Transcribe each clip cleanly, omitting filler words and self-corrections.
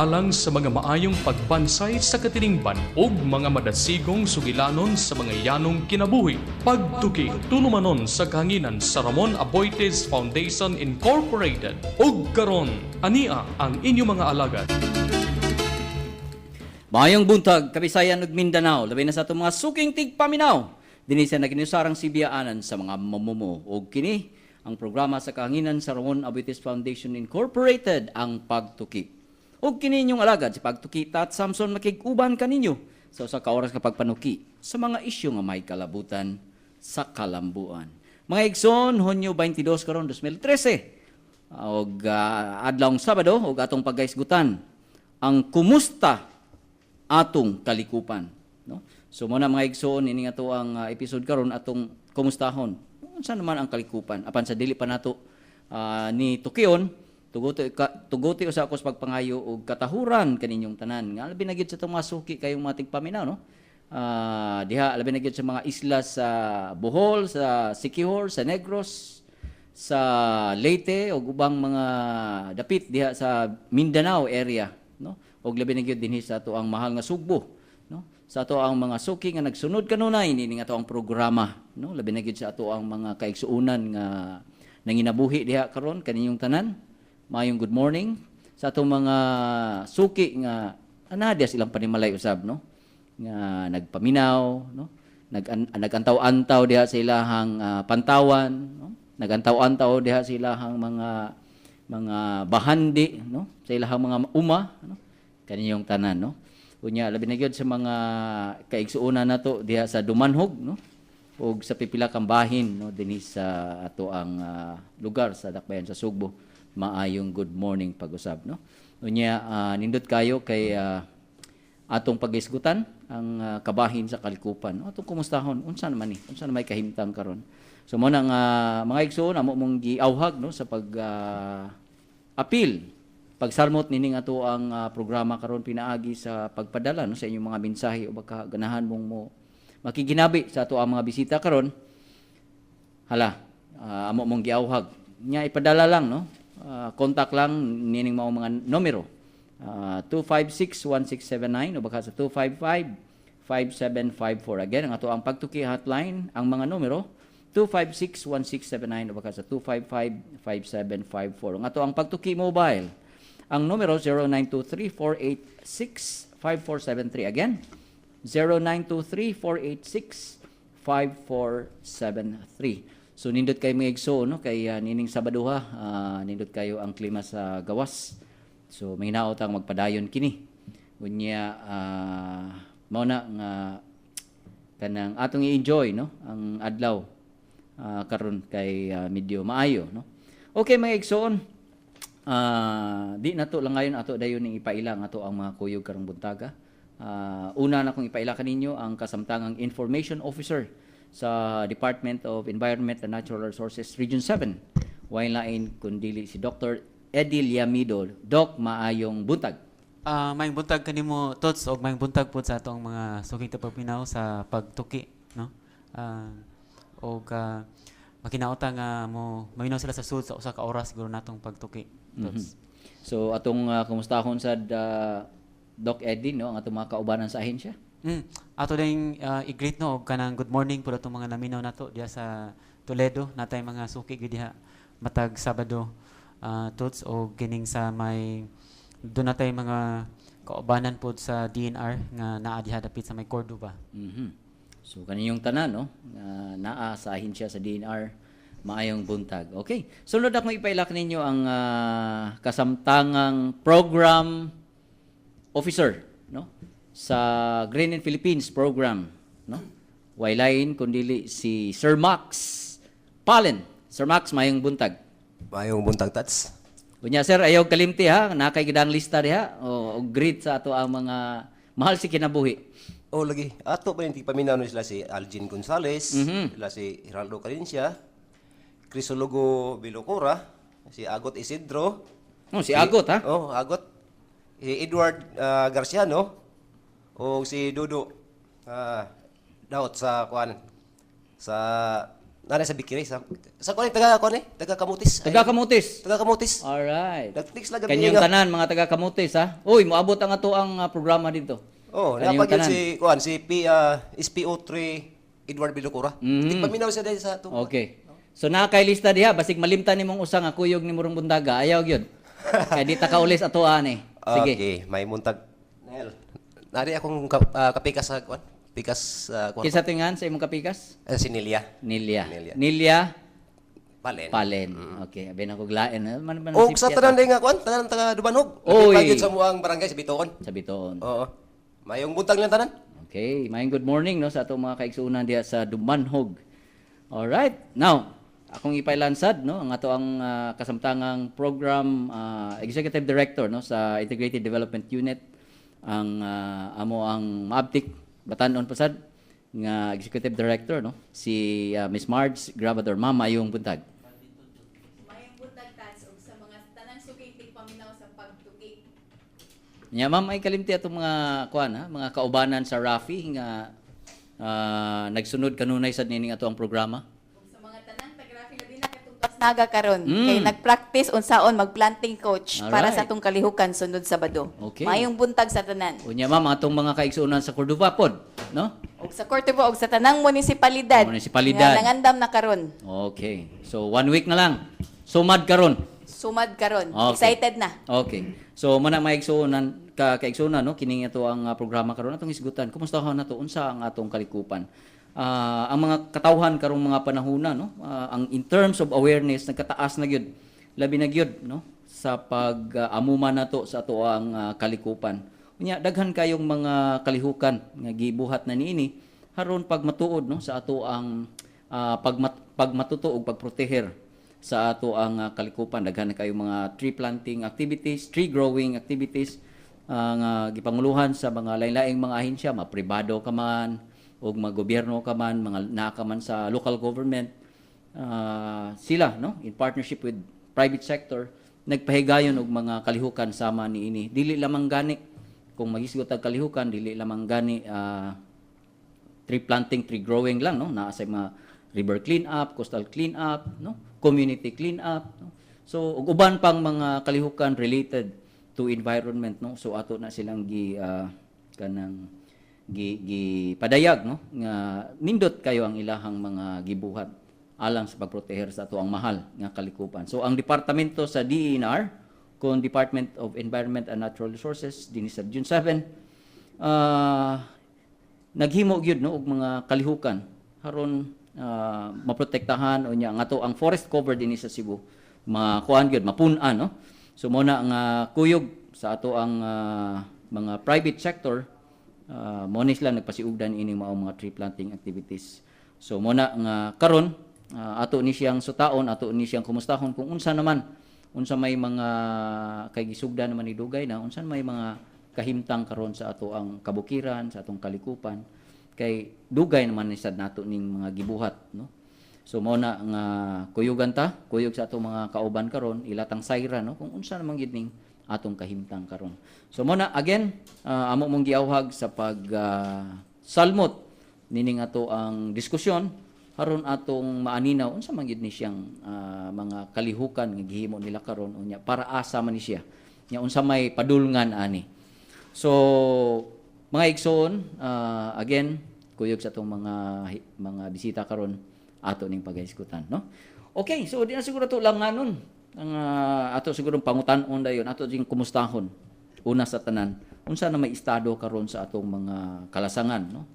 Alang sa mga maayong pagbansay sa katilingban ug mga madasigong sugilanon sa mga yanong kinabuhi. Pagtuki tulumanon sa kahanginan sa Ramon Aboitiz Foundation Incorporated. Ug karon, ania ang inyong mga alagad. Maayong buntag, Kabisayan ug Mindanao, labi na sa atong mga suking tigpaminaw. Dinhi sa naginusarang sibiyaanan sa mga mamumo. Ug kini ang programa sa kahanginan sa Ramon Aboitiz Foundation Incorporated, ang Pagtuki. Ug kini inyong alagad si Pagtuki Tat Samson, makig-uban kaninyo sa usa ka oras kapag panuki sa mga isyu nga may kalabutan sa kalambuan. Mga igsoon, Hunyo 22 karon 2013. Og adlawng Sabado ug atong pagkaisgutan ang kumusta atong kalikupan, no? So mo na, mga igsoon, ini nga to ang episode karon, atong kumustahon unsa naman ang kalikupan. Apan sa dili pa nato ni tukion, tuguti usa ako sa pagpangayo og katahuran kaninyong tanan nga labi na gyud sa atong mga suki kayong mga tigpaminaw, no? Diha labi na gyud sa mga isla sa Bohol, sa Siquijor, sa Negros, sa Leyte ug ubang mga dapit diha sa Mindanao area, no? Ug labi na gyud dinhi sa ato ang mahal nga Sugbo, no? Sa ato ang mga suki nga nagsunod kanunay niini nga ato ang programa, no? Labi na gyud sa ato ang mga kaigsuonan nga nanginabuhi diha karon, kaninyong tanan, maayong good morning. Sa atong mga suki nga ana diha silang panimalay usab, no, nga nagpaminaw, no, nagantaw-antaw diha sa ilahang pantawan, no, nagantaw-antaw diha sa ilahang mga bahandi, no, sa ilahang mga uma, no, kaninyong tanan, no. Unya labi na gyud sa mga kaigsuonan nato diha sa Dumanhog, no, ug sa pipila kang bahin, no, dinhi sa ato ang lugar sa Dakbayan sa Sugbo, maayong good morning pag-usab, no. Unya nindot kayo kay atong pagisgutan ang kabahin sa kalikupan. Atong kumustahon unsa naman ni, unsa na may kahimtang karon. So mo na nga, mga igsoon, amo mong giawhag, no, sa pag apil pagsarmot nining ato ang programa karon pinaagi sa pagpadala, no, sa inyong mga mensahe o baka ganahan mong mo makiginabi sa ato ang mga bisita karon. Hala, amo mong giawhag nya, ipadala lang, no. Contact lang nining mao mga numero, 256-1679 o baka sa 255-5754. Again, ang ato ang Pagtuki hotline, ang mga numero 256-1679 o baka sa 255-5754. Ang ato ang Pagtuki mobile, ang numero 0923-486-5473. Again, 0923-486-5473. So nindot kay mga igsoon, no, kay nining Sabadoha, nindot kayo ang klima sa gawas. So may hinaot ang magpadayon kini. Unya mao na nga kanang atong i-enjoy, no, ang adlaw karon kay medyo maayo, no. Okay, mga igsoon, di na to lang ngayon, ato dayon ning ipaila ang ato ang mga kuyog karong buntaga. Una na kong ipaila kaninyo ang kasamtangang information officer sa Department of Environment and Natural Resources Region 7. Way lain kundili si Dr. Eddie Llamido. Doc, maayong buntag. Maayong buntag kanimo, Tots, og maayong buntag pod sa atong mga suking tigpaminaw sa Pagtuki, no? Og makinauta nga mo maminaw sila sa sud sa usa ka oras siguro natong Pagtuki, Tots. So atong kumustahon sad, Doc Eddie, no, ang atong mga kaubanan sa ahensya. Ato ding i-greet, no, og kanang good morning pud atong mga naminaw nato diha sa Toledo, natay mga suki gyud diha matag Sabado, Tots, og kining sa may doon natay mga kaubanan pod sa DENR nga naa diha dapit sa may Cordova. So kaninyong tanan, no, nga naa sa ahensya sa DENR, maayong buntag. Okay. Sunod akong ipailak ninyo ang kasamtangang program officer, no, sa Green in Philippines program, no. Way lain kundili si Sir Max Palen. Sir Max, maayong buntag. Maayong buntag, Tats. Unya sir, ayaw kalimti ha, nakay gidang lista diha o, og greet sa ato ang mga mahal si kinabuhi. Oh, lagi. Ato pa rin paminaw sila si Algin Gonzales, sila si Geraldo Carencia, Crisologo Bilocora, si Agot Isidro. Oh, si Agot ha. Oh, Agot. Si Edward Garciano o si Dudo Daot sa kuan sa Nana sa Bikiri sa kuan, taga kuan eh, taga Kamutis. Taga Kamutis. Taga Kamutis. Alright. Nag-text lang gabi Kanyang nga. tanan mga taga Kamutis ha. Uy, moabot ang ato ang programa dito. Oh, Kanyang napag tanan. si kuan si P SPO3 Edward Bilocura. Tigpaminaw siya dahil sa atong. Okay. So naa kay lista diha, basig malimtan nimong usa nga kuyog ni Murong Bundaga, ayaw gyud. Kay di ta kaulis ato ani. Sige. Okay, may muntag. Nel. Nari akong kapikas sa kuan. Pikas kuan. Kinsa tingan sa imong kapikas? Eh, si Nilia. Nilya. Nilya. Nilya Palen. Palen. Okay, abi na ko glaen. Man, man, Og sa sipyat, tanan din nga kuan, tanan taga Dumanhog. Oy. Oy. Sa muang barangay sa Bitoon. Sa Bitoon. Oo. Mayong buntag lang tanan. Okay, mayong good morning no sa atong mga kaigsuonan diha sa Dumanhog. All right. Now, akong ipailansad no ang ato ang kasamtangang program executive director no sa Integrated Development Unit, ang amo ang maabtik batanon pasad nga executive director no, si Miss Marge Grabador. Ma'am, mayong buntag. Mayong buntag, Tats, ug sa mga tanang suking tigpaminaw sa Pagtuki. Nya ma'am, ay kalimti atong mga kuan ha, mga kaubanan sa Rafi nga nagsunod kanunay sad nining ato ang programa. Ug sa mga tanang taga-Rafi, labi na katong Naga karon kay nagpractice unsaon magplanting coach para sa atong kalihukan sunod Sabado. Mayong buntag sa tanan. Unya ma'am, atong mga kaigsuonan sa Cordova pod, no? Ug sa Cordova ug sa tanang munisipalidad. Munisipalidad. Nga nangandam na karon. Okay. So one week na lang. Sumad karon. Sumad karon. Okay. Excited na. Okay. So mana mga igsuonan ka kaigsuonan no, kining ato ang programa karon atong hisgutan. Kumusta na to, unsa ang atong kalikupan? Ang mga katawhan karong mga panahona no, ang in terms of awareness nagkataas na gyud. Labi na gyud no sa pag-amuma nato sa ato ang kalikupan. Unya daghan kayong mga kalihukan nga gibuhat na niini haron pagmatuod no sa ato ang pagmatuto ug pagproteher sa ato ang kalikupan. Daghan na kayo mga tree planting activities, tree growing activities nga gipanguluhan sa mga lain-laing mga ahensya, mapribado ka man o mga gobyerno ka man, mga naa ka man sa local government, sila no in partnership with private sector nagpahigayon og mga kalihukan sama niini. Dili lamang gani kung magisgot ang kalihukan, dili lamang gani tree planting, tree growing lang no, naa sa mga river clean up, coastal clean up no, community clean up no. So ug uban pang mga kalihukan related to environment no. So ato na silang gi kanang gi, gi padayag no nga nindot kayo ang ilahang mga gibuhat alang sa pagproteher sa ato ang mahal nga kalikupan. So ang departamento sa DENR kon Department of Environment and Natural Resources dinhi sa Region 7 naghimo gyud no og mga kalihukan haron maprotektahan unya ang ato ang forest cover dinhi sa Cebu makuan gyud, mapun-an no. So mo na nga kuyog sa ato ang mga private sector, mo ni sila nagpasiugdan ining maong mga tree planting activities. So mo na nga karon ato ni siyang sutaon, ato ni siyang kumustahon kung unsa naman, unsa may mga kay gisugdan naman ni dugay na, unsa may mga kahimtang karon sa ato ang kabukiran, sa atong kalikupan, kay dugay naman ni sad nato ning mga gibuhat no. So mao na nga kuyugan ta, kuyog sa atong mga kauban karon, ilatang sayra no kung unsa naman gid ning atong kahimtang karon. So mao na again amo mong giawhag sa pag salmot nining ato ang diskusyon haron atong maaninaw unsa man gid ni siyang mga kalihukan nga gihimo nila karon, unya para asa man ni siya nya, unsa may padulngan ani. So mga igsoon, again kuyog sa atong mga bisita karon, ato ning paghisgutan no. Okay, so di na siguro to lang nganon ang ato siguro pangutan-on dayon, ato ding kumustahon una sa tanan unsa na may estado karon sa atong mga kalasangan no,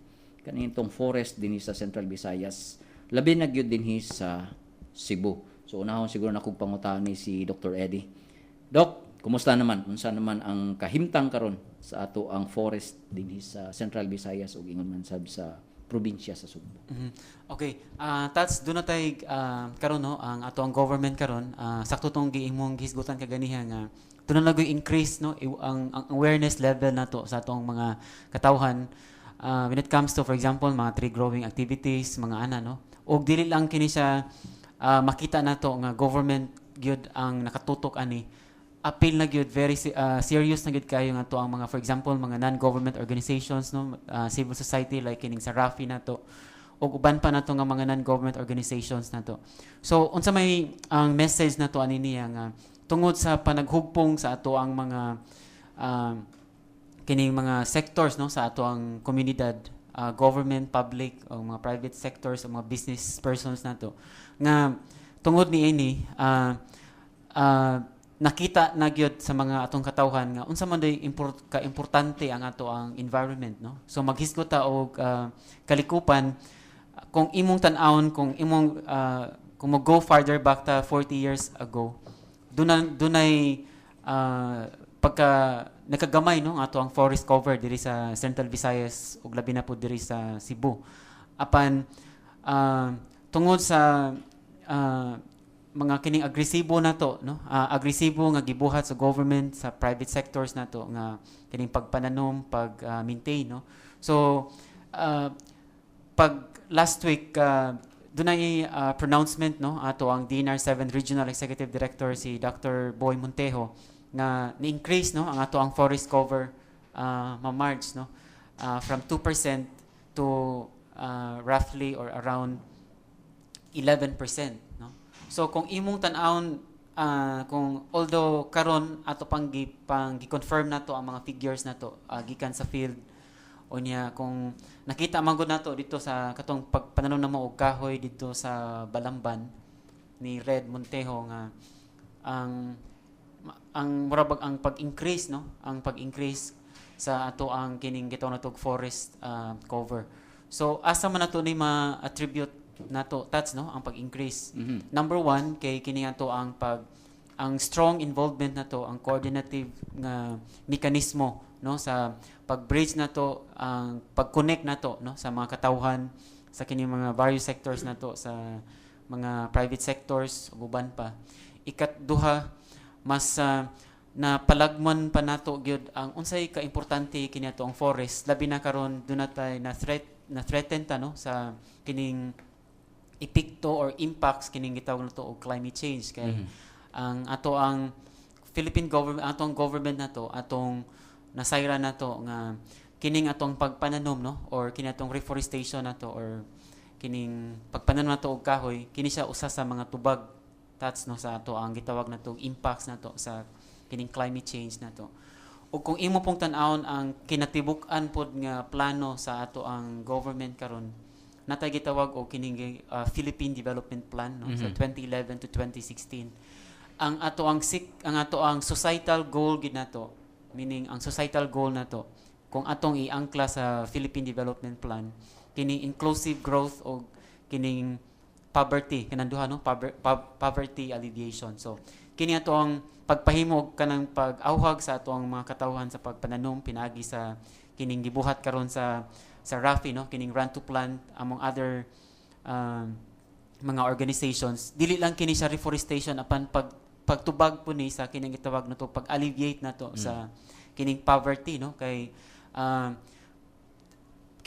kaning itong forest dinhi sa Central Visayas, labi na gyud dinhi sa Cebu. So unahon siguro na kog pangutan ni si Dr. Eddie. Doc, kumusta naman, unsa naman ang kahimtang karon sa ato ang forest dinhi sa Central Visayas ug ingon man sab sa probinsya sa Sugbo? Okay, Tats, doon na tay karon no, ang ato ang government karon, sakto tong giimong gihisgutan kaganiha nga doon na nag increase no ang awareness level nato sa atong mga katawhan when it comes to, for example, mga tree growing activities, mga ana no. Og dili lang kini siya makita nato nga government gyud ang nakatutok ani, appeal na gyud, very serious na gyud kayo nga to ang mga, for example, mga non-government organizations no, civil society like kining sa RAFI nato. ug uban pa nato nga mga non-government organizations nato. So unsa may ang message nato ani niya nga tungod sa panaghugpong sa ato ang mga kining mga sectors, no, sa ato ang komunidad, government, public o mga private sectors o mga business persons nato, nga tungod niini nakita na gyud sa mga atong katawhan nga unsa man day ka-importante ang ato ang environment, no. So maghisgot ta og kalikupan, kung imong tan-awon, kung imong kung mo go farther back ta 40 years ago, dunay pagka nakagamay, no, ang ato ang forest cover diri sa Central Visayas ug labi na po diri sa Cebu. Apan tungod sa mga kining agresibo nato, no, agresibo nga gibuhat sa government, sa private sectors nato nga kining pagpananom, pag maintain, no. So pag last week dunay pronouncement, no, ato ang DENR 7 Regional Executive Director, si Dr. Boy Montejo, nga ni-increase, no, ang ato ang forest cover, ma-march, no, from 2% to roughly or around 11%, no. So kung imong tan-awon, kung although karon ato pang gi-confirm nato ang mga figures nato gikan sa field, unya kung nakita man gud nato dito sa katong pagpananom namo og kahoy dito sa Balamban ni Red Montejo nga ang murabag ang pag-increase, no, ang pag-increase sa ato ang kining gitawag nato og forest cover. So asa man nato ni ma-attribute nato, Tats, no, ang pag-increase? Number one, kay kini ato ang pag ang strong involvement nato, ang coordinative nga mekanismo, no, sa pag-bridge nato, ang pag-connect nato, no, sa mga katawhan sa kini mga various sectors nato, sa mga private sectors ug uban pa. Ikatduha, mas na palagman pa nato gyud ang unsay kaimportante kini ato ang forest, labi na karon duna tay na threat, na threaten ta, no, sa kining epekto or impacts kining gitawag nato og climate change, kay ang ato ang Philippine government, atong government nato, atong nasayra nato nga kining atong pagpananom, no, or kini atong reforestation nato or kining pagpananom nato og kahoy, kini siya usa sa mga tubag, Tats, no, sa ato ang gitawag nato impacts nato sa kining climate change nato. Ug kung imo pong tan-awon ang kinatibuk-an pod nga plano sa ato ang government karon, natay gitawag og kining Philippine Development Plan, no, sa 2011 to 2016. Ang ato ang societal goal gid nato, meaning ang societal goal nato kung atong iangkla sa Philippine Development Plan, kining inclusive growth o kining poverty kanang duha, no, poverty alleviation. So kini ato ang pagpahimo og kanang pag-awhag sa ato ang mga katawhan sa pagpananom pinaagi sa kining gibuhat karon sa RAFI, no, kining Run to Plant among other mga organizations. Dili lang kini sa reforestation apan pagtubag po ni sa kining gitawag nato pag-alleviate nato sa kining poverty, no, kay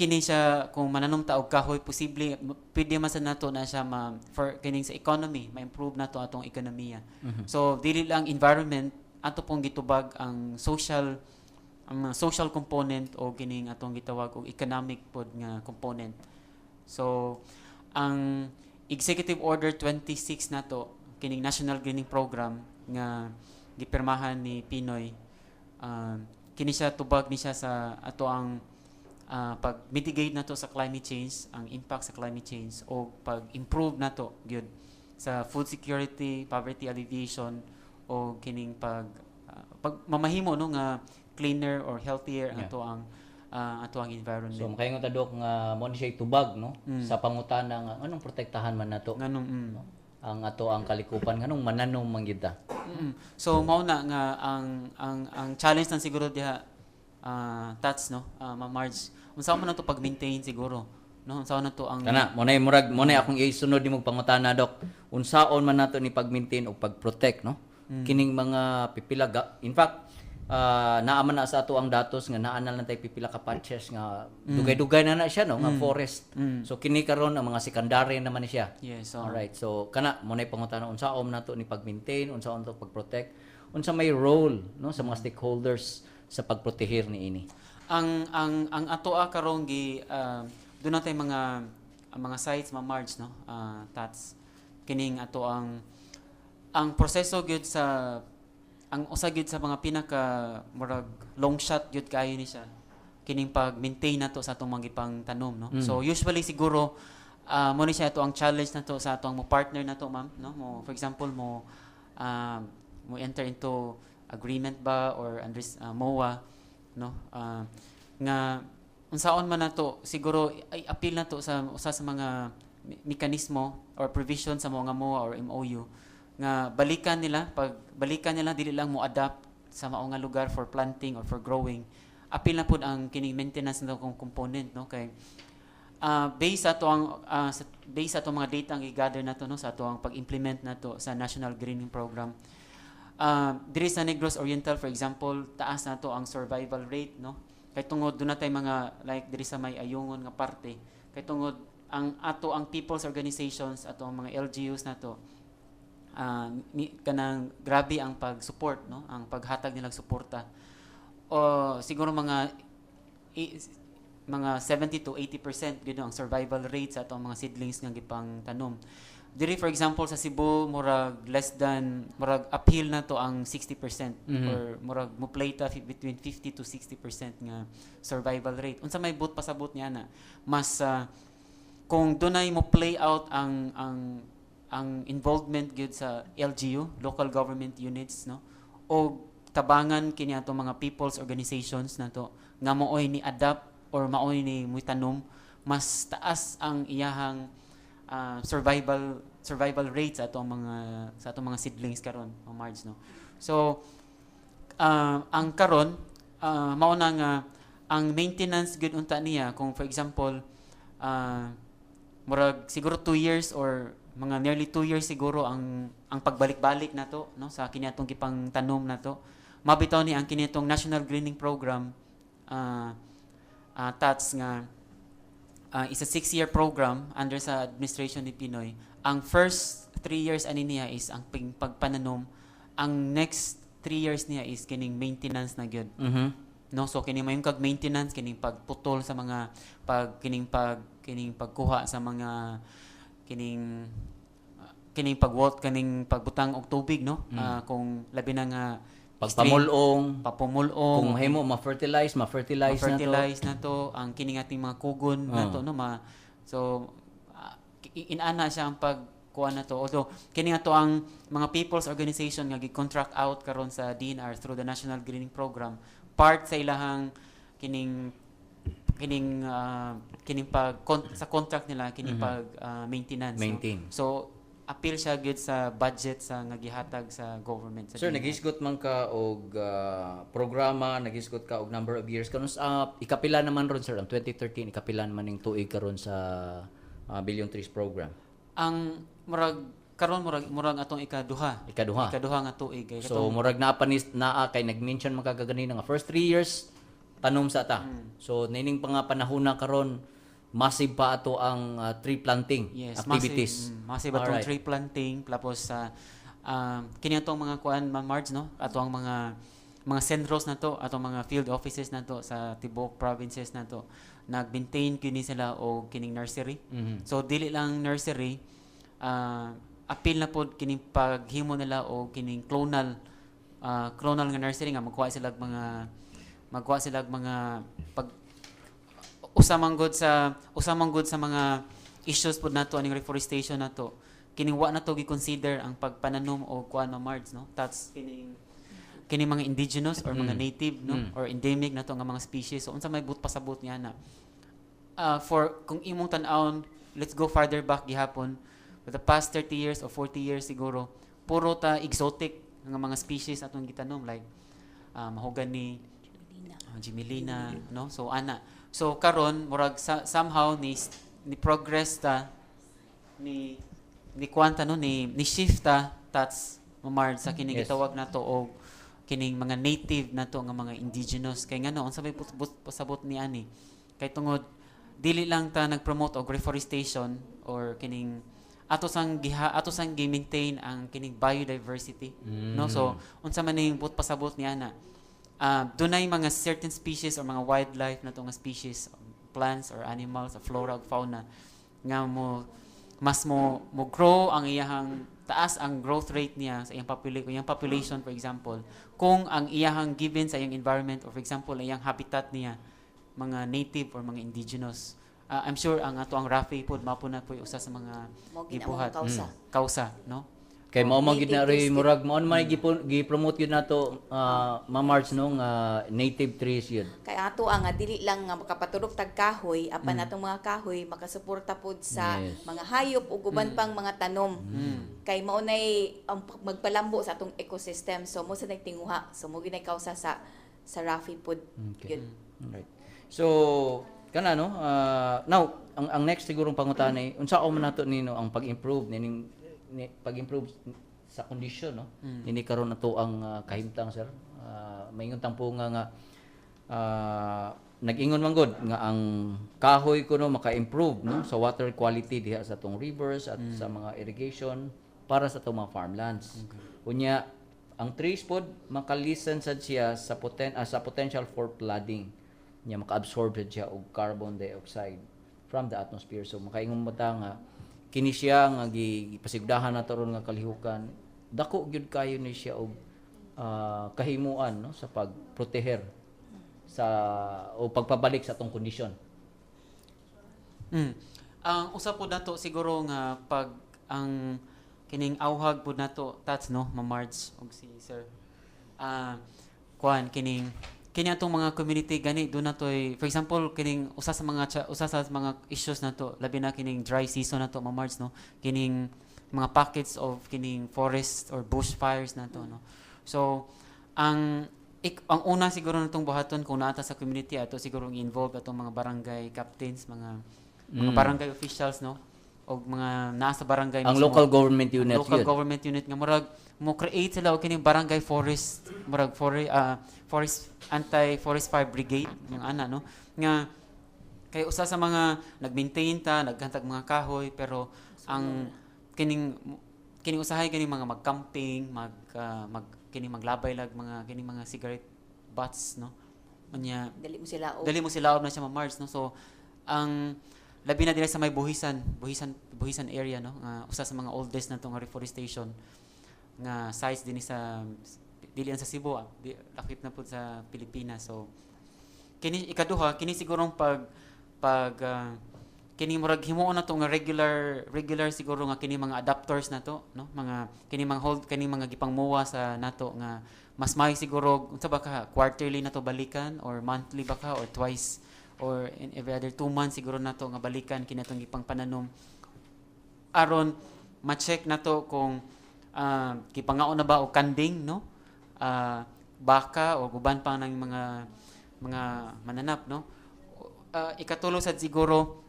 kini siya kung mananom ta og kahoy, posible pwede man sa nato na siya ma, for kining sa economy, ma-improve nato atong ekonomiya. So dili lang environment, ato pong gitubag ang mga social component o kining atong gitawag og economic pod nga component. So ang Executive Order 26 nato, kining National Greening Program nga gipirmahan ni PNoy, kini siya tubag ni siya sa ato ang pag-mitigate nato sa climate change, ang impact sa climate change o pag-improve nato gyud sa food security, poverty alleviation o kining pag mamahimo, no, nga cleaner or healthier ato ang environment. So makaingon ta, Dok, nga mo ni siya tubag, no, sa pangutana nga anong protektahan man nato Nganong no? Ang ato ang kalikupan, nganong mananom man gyud ta. So mao na nga ang challenge lang siguro diha, Tats, no, Ma'am Marge, unsa man nato pag-maintain siguro, no, unsa man nato ang Kana mo na murag mo na akong isunod nimong pangutana, Dok. Unsaon man nato ni pag-maintain o pag-protect, no, kining mga pipila in fact, naa man na sa ato ang datos nga naa na lang tay pipila ka patches nga dugay-dugay na na siya, no, nga forest. So kini karon ang mga secondary naman ni siya. Yes, oh. Alright. So kana mo na pangutana, unsaon nato ni pag-maintain, unsaon to pag-protect, unsa may role, no, sa mga stakeholders sa pagprotehir niini? Ang atoa karong gi doon natay mga ang mga sites, Ma'am Marge, no, tats kining ato ang proseso gyud sa ang usa gyud sa mga pinaka murag long shot gyud kaayo ni siya kining pag-maintain nato sa atong mga gipang tanom, no. So usually siguro mo ni siya ato ang challenge nato sa atong mo partner nato, ma'am, no, mo for example mo enter into agreement ba or under MOA, no, nga unsaon man nato siguro ay appeal nato sa usa sa mga mekanismo or provision sa mga MOA or MOU nga balikan nila, pag balikan nila, dili lang mo adapt sa mao nga lugar for planting or for growing, apil na pud ang kining maintenance na kong component, no, kay based sa ato ang based sa ato mga data ang i-gather nato, no, sa ato ang pag-implement nato sa National Greening Program, diri sa Negros Oriental, for example, taas nato ang survival rate, no, kay tungod duna tay mga like diri sa may Ayungon nga parte, kay tungod ang ato ang people's organizations, ato ang mga LGUs nato, kanang grabe ang pag-support, no, ang paghatag nilang suporta o siguro mga 70 to 80% gid ang survival rate sa atong mga seedlings nga gipang tanom. Diri, for example, sa Cebu, murag less than, murag uphill na to ang 60% or murag mo play ta between 50 to 60% nga survival rate. Unsa may buot pasabot niya na mas kung dunay mo play out ang involvement gyud sa LGU, local government units, no, o tabangan kini ato mga people's organizations nato nga maoy ni adapt or maoy ni tanom, mas taas ang iyahang survival survival rate sa atong mga seedlings karon, o Marge, no. So ang karon mao na nga ang maintenance gyud unta niya, kung for example murag siguro 2 years or mga nearly 2 years siguro ang pagbalik-balik nato, no, sa kini atong gipang tanom nato. Mabitaw ni ang kini atong National Greening Program, tats nga is a 6-year program under sa administration ni PNoy. Ang first 3 years ani niya is ang pagpananom. Ang next 3 years niya is kining maintenance na gyud, no. So kini mayong kag maintenance, kining pagputol sa mga pag kining pag kining pagkuha sa mga kining kining pagwot, kining pagbutang og tubig, no. Kung labi na nga Pagpamulong, papumulong, kung mahimo ma-fertilize, ma-fertilize na to. Ma-fertilize na to ang kining ating mga kugon na to, no, ma so inana siya ang pagkuha na to. Although kini nga to ang mga people's organization nga gi-contract out karon sa DENR through the National Greening Program, part sa ilahang kining kining kining pag sa contract nila kining pag maintenance, no? Maintain. So appeal siya gyud sa budget sa nga gihatag sa government sa Sir, DENR. Naghisgot man ka og programa, naghisgot ka og number of years karon sa ikapila naman ron, sir, ang 2013, ikapila naman ning tuig karon sa Billion Trees Program? Ang murag karon murag atong ikaduha. Ikaduha. Ikaduha nga tuig kay So murag naa pa ni naa kay nag-mention man ka kaganina nga first 3 years tanom sa ta. So nining pa nga panahon na karon, massive pa ato ang tree planting activities. Massive, massive atong tree planting, tapos sa kini atong mga kuan, Ma'am Marge, no, ato ang mga sentros na to, atong mga field offices na to sa tibuok provinces na to, nag-maintain kini sila og kining nursery. So dili lang nursery, apil na pod kining paghimo nila og kining clonal nga nursery nga magkuha sila og mga pag usa man gud sa mga issues pod nato aning reforestation nato, kining wa nato gi-consider ang pagpananom og kuan, no, Marge, no, that's kining kining mga indigenous or mga native, no, or endemic nato nga mga species. So unsa may buot pasabot niya na for kung imong tan-awon, let's go farther back gihapon, for the past 30 years or 40 years siguro, puro ta exotic nga mga species atong gitanom, like mahogany, Gmelina, no. So ana, so karon murag somehow ni progress ta ni kwanta, no, ni shift ta, tats mamard sa kini gitawag nato og kining mga native nato nga mga indigenous. Kay ngano, unsa may pasabot ni ani, kay tungod dili lang ta nag-promote og reforestation or kining ato sang giha ato sang gi-maintain ang kining biodiversity, no. So unsa man ning buot pasabot ni ana, dunay mga certain species or mga wildlife na nga species, plants or animals or flora or fauna Nga mo mas mo grow ang iyahang taas ang growth rate niya sa iyang population, for example, kung ang iyahang given sa iyang environment or, for example, ang iyang habitat niya mga native or mga indigenous. I'm sure ang ato ang Rafi pod mao na po usa sa mga Mao gid gibuhat. Among kausa. Kausa, no? Kay mao man gid na Native rin trees. Murag mao man gi-promote gyud nato, Ma'am Marge, no, nga native trees yun. Kay ato ang nga dili lang nga makapaturok tag kahoy apan atong mga kahoy makasuporta pod sa mga hayop ug uban pang mga tanom. Kay mao nay ang magpalambo sa atong ecosystem. So mo sa nagtinguha. So mo gyud nay kausa sa Rafi pod. Okay. Yun. Right. So kana, no, now ang next sigurong pangutana ay unsa man nato nino ang pag-improve nining ni, pag-improve sa kondisyon, no, nini karon nato ang kahimtang, sir. Maingon tang po nga nga nag-ingon man gud nga ang kahoy kuno maka-improve, no, sa water quality diha sa atong rivers at sa mga irrigation para sa atong mga farmlands. Unya ang trees pod maka-lessen sad siya sa potential for flooding nya, maka-absorb sad siya og carbon dioxide from the atmosphere. So makaingon mo ta nga kini siya nga gipasigdahan nato ron nga kalihukan, dako gyud kayo ni siya og kahimuan, no, sa pagproteher sa o pagpabalik sa atong kondisyon. Ang usa po nato siguro nga pag ang kining auhag po nato tats, no, Ma'am Marge og si sir. Kuan kining kini atong mga community gani do natoy, for example, kining usa sa mga issues nato, labi na kining dry season nato, Ma'am Marge, no, kining mga pockets of kining forest or bush fires nato, no. So ang una siguro natong buhaton kung naa ta sa community, ato siguro involved atong mga barangay captains, mga barangay officials, no, og mga naa sa barangay Ang mismo. Local government Ang units local yun. Government unit nga murag mo create sila og kining barangay forest, murag forest anti forest fire brigade, yung ana, no, nga kay usa sa mga nag-maintain ta, naghantag mga kahoy, pero ang kining kining usahay kining mga mag-camping, mag kining maglabay lag mga kining mga cigarette butts, no, unya Dali mo sila og dali mo sila na siya, ma-Marge, no. So ang labi na dira sa may Buhisan area, no, nga usa sa mga oldest na nga reforestation nga sites dinhi sa dili sa Cebu, lakip na pud sa Pilipinas. So kini ikaduha, kini sigurong pag pag kini murag himuon na to nga regular regular siguro nga kini mga adapters na to, no, mga kini mga hold kini mga gipangmuwa sa nato nga mas may siguro unsa ba ka quarterly na to balikan or monthly ba ka or twice or in every other 2 months siguro na to nga balikan kini atong gipangpananom aron ma-check na to kung gipangaon na ba og kanding, no, baka o uban pa ng mga mananap, no. Ikatulo sad siguro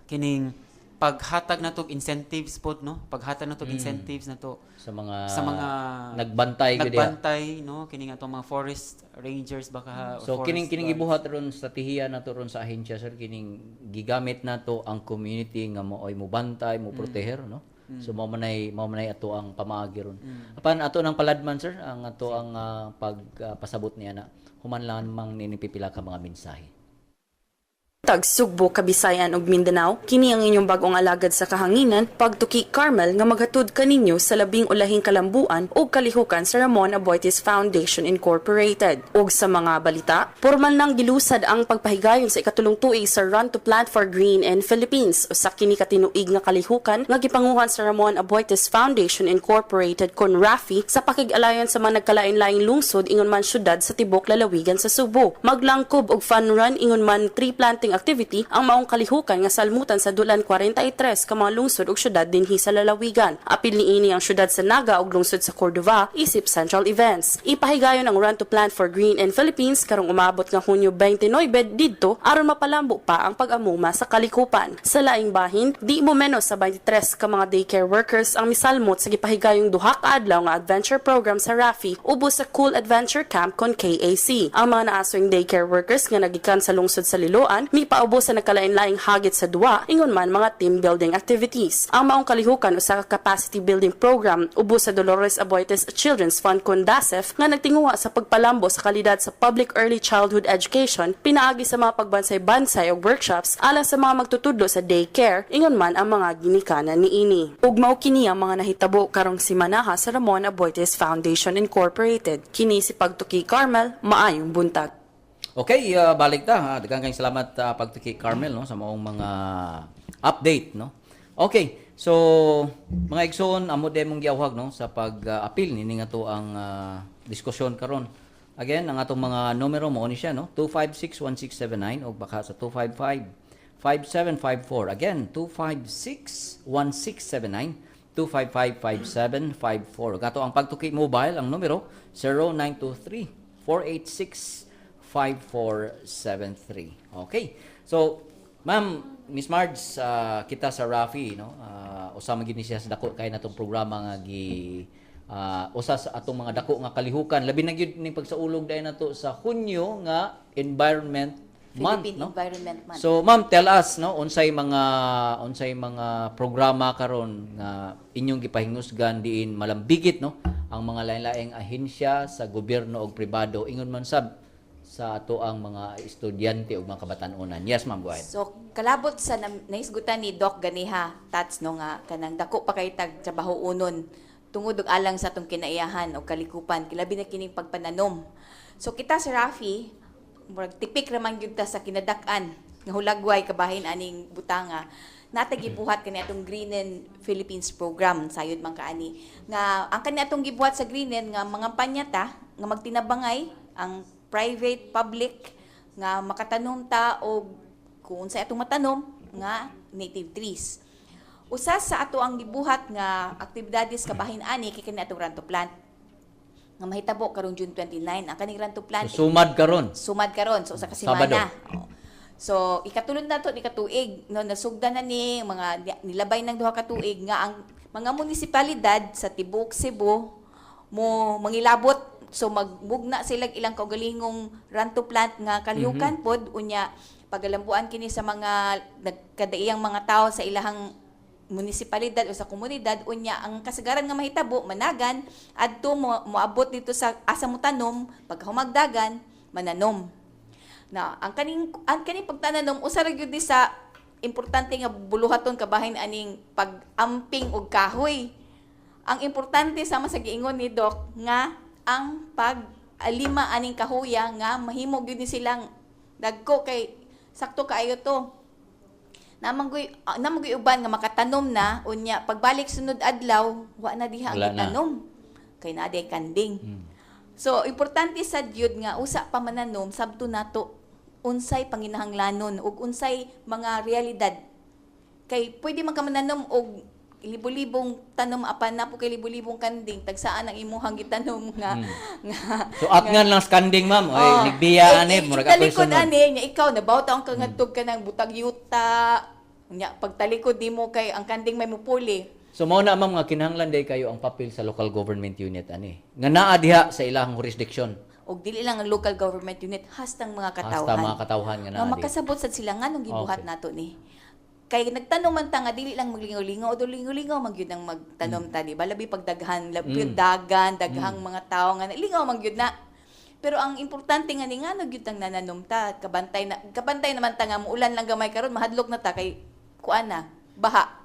kining paghatag na to incentives pod, no, paghatag na to incentives na to sa mga sa mga nagbantay gyud diha. Nagbantay, no, kining atong mga forest rangers baka or So forest kining kining guards. gibuhat ron, estratehiya nato ron sa ahensya, sir, kining gigamit nato ang community nga mo ay mobantay, mo proteher, no. So mao man ay ato ang pamaagi ron. Apan ato nang paladman, sir, ang ato ang pagpasabot niya na human lamang nining pipila ka mga mensahe. Tag Sugbo, Kabisayan ug Mindanao, kini ang inyong bag-ong alagad sa kahanginan, Pagtuki Carmel, nga maghatod kaninyo sa labing ulahing kalambuan ug kalihukan sa Ramon Aboitiz Foundation Incorporated. Ug sa mga balita, pormal nang gilusad ang pagpahigayon sa ikatulong tuig sa Run to Plant for Green in Philippines. Usa kini ka tinuig nga kalihukan nga gipanguhan sa Ramon Aboitiz Foundation Incorporated kon RAFI sa pakig-alayon sa mga nagkalain-laing lungsod ingon man syudad sa tibok lalawigan sa Subo. Maglangkob og fun run ingon man tree planting activity ang maong kalihukan nga salmutan sa dulan 43 ka mga lungsod ug syudad dinhi sa lalawigan. Apil niini ang syudad sa Naga ug lungsod sa Cordova isip central events. Ipahigayon ang Run to Plant for Green in Philippines karong umabot nga Hunyo 29 didto aron mapalambo pa ang pag-amuma sa kalikupan. Sa laing bahin, di mo menos sa 23 ka mga daycare workers ang misalmot sa gipahigayong duha ka adlaw nga adventure program sa RAFI ubos sa Cool Adventure Camp kon KAC. Ang mga naasoing daycare workers nga nagikan sa lungsod sa Liloan. Kini paubos sa nagkalain-laing hagit sa duwa, ingon man mga team building activities. Ang maong kalihukan usa ka capacity building program ubos sa Dolores Aboitiz Children's Fund kon DACEF nga nagtinguha sa pagpalambo sa kalidad sa public early childhood education pinaagi sa mga pagbansay-bansay og workshops alang sa mga magtutudlo sa daycare, ingon man ang mga ginikanan niini. Ug mao kini ang mga nahitabo karong simanaha sa Ramon Aboitiz Foundation Incorporated. Kini si Pagtuki Carmel, maayong buntag. Okay, balik ta, ha. Daghang kayong salamat, Pagtuki Carmel, no, sa maong mga update, no. Okay. So mga igsoon, amo de mong giawhag, no, sa pag-apil nini nga to ang diskusyon karon. Again, ang atong mga numero mao ni siya, no, 2561679 o baka sa 255 5754. Again, 2561679, 255-5754. Ug ato ang Pagtuki Mobile, ang numero 0923 486 5473. Okay. So, ma'am, Miss Marge, kita sa Rafi, no? Usa man gid ni siya sa dako kay natong programa nga gi usa sa atong mga dako nga kalihukan. Labi na gyud ning pagsaulog dayon nato sa Hunyo nga Environment Month, Philippine no? Environment Month. So, ma'am, tell us, no, unsay mga programa karon nga inyong gipahingusgan diin malambigit, no, ang mga lain-laing ahensya sa gobyerno ug pribado ingon man sab sa ato ang mga estudyante ug mga kabatan-onan. Yes, ma'am, go ahead. So kalabot sa nahisgutan ni Doc ganiha Tats, no, nga kanang dako pa kay tag trabaho unon tungod og alang sa atong kinaiyahan o kalikupan, kilabi na kining pagpananom. So kita sa Rafi, murag tipik ra man gyud ta sa kinadak-an nga hulagway kabahin aning butanga. Nata gibuhat kani atong Greenen Philippines program, sayod man kaani nga ang kani atong gibuhat sa Greenen nga mga panyata nga magtinabangay ang private public nga makatanom ta og kung unsay atong matanom nga native trees. Usa sa ato ang gibuhat nga aktibidades kabahin ani kay kani atong Run to Plant nga mahitabo karong June 29. Ang kaning Run to Plant So, sumad karon. Sumad karon, so usa ka Sabado. semana. Oo. So ikatulon na to ni katuig, no, nasugdan na ni mga nilabay ng 2 ka tuig nga ang mga munisipalidad sa tibuok Cebu mo mangilabot, so magmugna sila ilang kaugalingong run to plant nga kalihukan pod. Unya pagalambuan kini sa mga nagkadaiyang mga tao sa ilahang munisipalidad o sa komunidad. Unya ang kasagaran nga mahitabo, managan adto mo, moabot dito sa asa mo tanom, pagkahumagdagan mananom na. Ang kaning pagtananom, usa ra gyud ni sa importante nga buluhaton kabahin aning pag-amping og kahoy. Ang importante, sama sa giingon ni Doc, nga ang pag alima aning kahuya nga mahimo gyud ni silang dagko, kay sakto kaayo to. Namanggoy uban nga makatanom na, unya pagbalik sunod adlaw wa na diha ang Wala na. gitanom kay naa diay kanding. So importante sa gyud nga usa pa mananom, sabto nato unsay panginahanglanon ug unsay mga realidad, kay pwede man ka mananom og libo-libong tanom apan na po kay libo-libong kanding, tagsaan ang imuhang gitanom nga So atngan lang sa kanding, ma'am. Oy, Oh. nigbiya Eh, ani, eh, murag ako'y italikod sunod. ani nya ikaw nabaw taong kangadtog ka ng butag yuta, nya pagtalikod nimo kay ang kanding may mupuli. So mao na, ma'am, nga kinahanglan day kayo ang papel sa local government unit ani. Nga naa diha sa ilahang jurisdiction. Og dili lang ang local government unit, hastang mga katawhan. Hasta mga katawhan nga naa Nga diha. makasabot sad sila nganong gibuhat nato ni. Kay nagtanom man ta nga dili lang maglingaw-lingaw o lingaw-lingaw man gyud ang magtanom ta, di ba? Labi pagdaghan, labi dagan, daghang mga tawo nga lingaw man gyud na. Pero ang importante nga ni ngano gyud ang nananom ta, kabantay na kabantay naman ta nga muulan lang gamay karon mahadlok na ta kay kuan na, baha.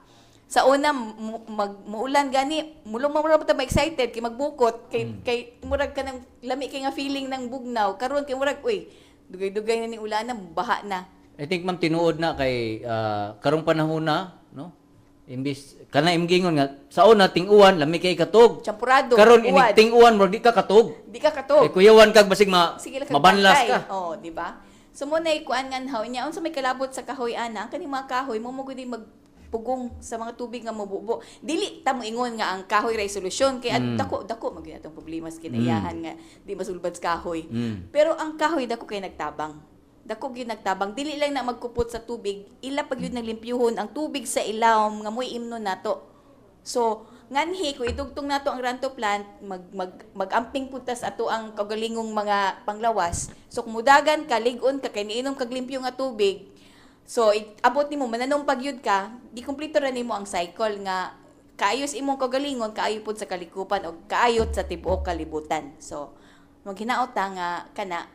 Sa una mag muulan gani, mulong mo ta ma-excited kay magbukot kay kay murag ka ng lami kay nga feeling ng bugnaw. Karon kay murag, uy, dugay-dugay na ni ulan na, baha na. I think, ma'am, tinuod na kay karong panahon na, no? Imbis kana imgingon nga sa una ting-uwan lami kay katog. Champurado, Karon uwad. inig ting-uwan murag di ka katog. Di ka katog. Kay kuyawan kag basig ma Sige lang kag mabanlas bantay. ka. Oh, di ba? So mo na ikuan nga haw niya unsa may kalabot sa kahoy ana, ang kaning mga kahoy mo gud magpugong sa mga tubig nga mobubo. Dili ta mo ingon nga ang kahoy ray solusyon kay dako dako man gyud atong problema sa kinaiyahan nga di masulbad sa kahoy. Pero ang kahoy dako kay nagtabang. Dako gyud nagtabang, dili lang na magkupot sa tubig, ila pag gyud naglimpyuhon ang tubig sa ilawom nga mo'y imnon nato. So, nganhi kung idugtong nato ang run to plant, mag, mag, magamping punta sa ato ang kagalingong mga panglawas. So, kung mudagan ka, lig-on ka, kay niinom kag limpyo nga tubig, So abot nimo mananom pag yun ka, di kumpleto ra nimo ang cycle nga kaayos imong kagalingon, kaayo pud sa kalikupan og kaayot sa tibuok kalibutan. So maghinaot ta nga kana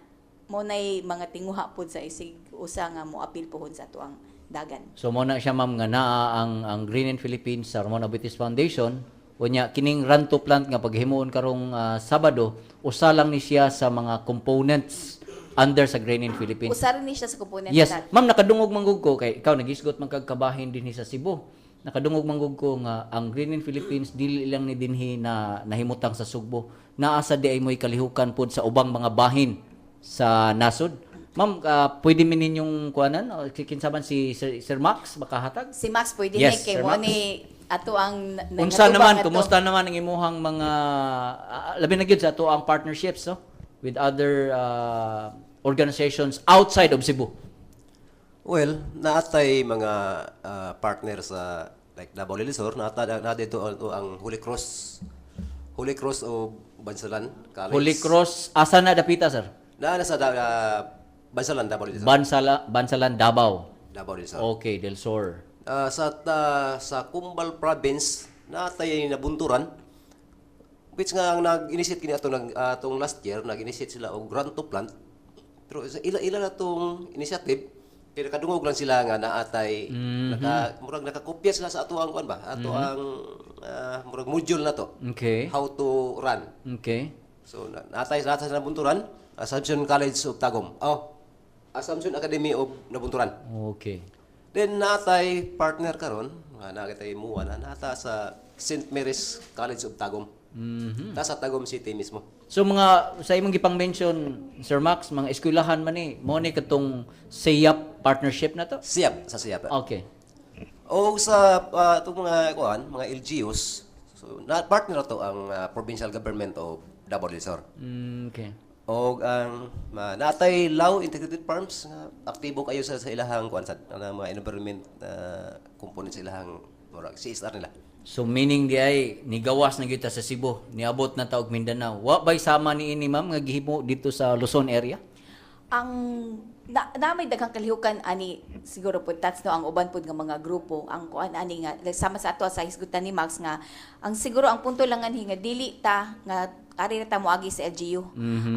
mo nay mga tinguha pud sa isig usa nga moapil pohon sa atoang dagan. So mo na siya, ma'am, nga naa ang Green in Philippines sa Ramon Aboitiz Foundation. Unya kining Run to Plant nga paghimuon karong Sabado, usa lang ni siya sa mga components under sa Green in Philippines. Usa rin ni siya sa component na. Ma'am, nakadungog man gud ko kay ikaw nagisgot man kag kabahin dinhi sa Cebu. Nakadungog man gud ko nga ang Green in Philippines dili lang ni dinhi na nahimutang sa Sugbo. Naa sa diay mo'y kalihukan pod sa ubang mga bahin sa nasod. Ma'am, pwede mi ninyong kuanan? O, kinsa man si Sir Max makahatag? Si Max pwede Yes, ni kay Sir mo Max. ni ato ang Unsa nangatubang naman, ato. Kumusta naman ang imuhang mga labi na gyud sa ato ang partnerships, no, with other organizations outside of Cebu? Well, naatay mga partner sa like Davao del Sur, naata na dito ang Holy Cross. Holy Cross o Bansalan College. Holy Cross, asa na dapita, sir? Na nasa Bansalan, Davao del Sur. Bansalan, Davao. Davao del Sur. Okay, del Sur. Sa Cumbal Province, naatay nabunturan, which nga ang nag-initiate kini ato nag atong last year, nag-initiate sila og Run to Plant, pero sa ila ila na tong initiative kay nakadungog lang sila nga naatay naka murag nakakopya sila sa ato ang kuan ba, ato ang murag module na to, how to run. So naatay naatay sa Nabunturan, Assumption College of Tagum, oh, Assumption Academy of Nabunturan. Then naatay partner karon nga naa kitay muwa na nata sa St. Mary's College of Tagum. Ta sa Tagum City mismo. So mga sa imong gipang mention, Sir Max, mga eskwelahan man ni, mo ni katong SIAP partnership na to? Siyap, sa Siyap. O sa itong mga kuan, mga LGUs, so na partner to ang provincial government of Davao del Sur. O ang naatay Lao Integrated Farms nga aktibo kayo sa ilahang kuan sa ang mga environment component sa ilahang murag CSR nila. So meaning di ay nigawas na gyud ta sa Cebu, niabot na ta og Mindanao. Wa bay sama ni ini, ma'am, nga gihimo dito sa Luzon area? Ang na may daghang kalihukan ani siguro po tats no, ang uban pod nga mga grupo ang kuan ani nga like, sama sa ato sa hisgutan ni Max nga ang siguro ang punto lang anhi nga dili ta nga ari ra ta moagi sa LGU.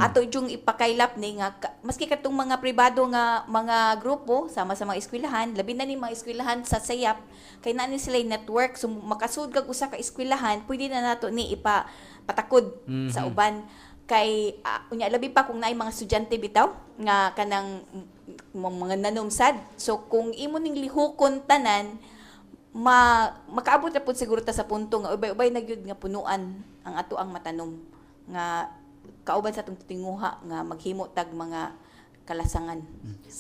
Ato yung ipakaylap ni nga maski katong mga pribado nga mga grupo sama sa mga eskwelahan, labi na ni mga eskwelahan sa SAYAP kay naa ni sila yung network, so makasud kag usa ka eskwelahan, pwede na nato ni ipa patakod sa uban kay unya labi pa kung naay mga estudyante bitaw nga kanang mga nanumsad. So kung imo ning lihukon tanan, makaabot ra pud siguro ta sa punto nga ubay-ubay na gyud nga punuan ang ato ang matanom nga kauban sa atong tinguha nga maghimo tag mga kalasangan.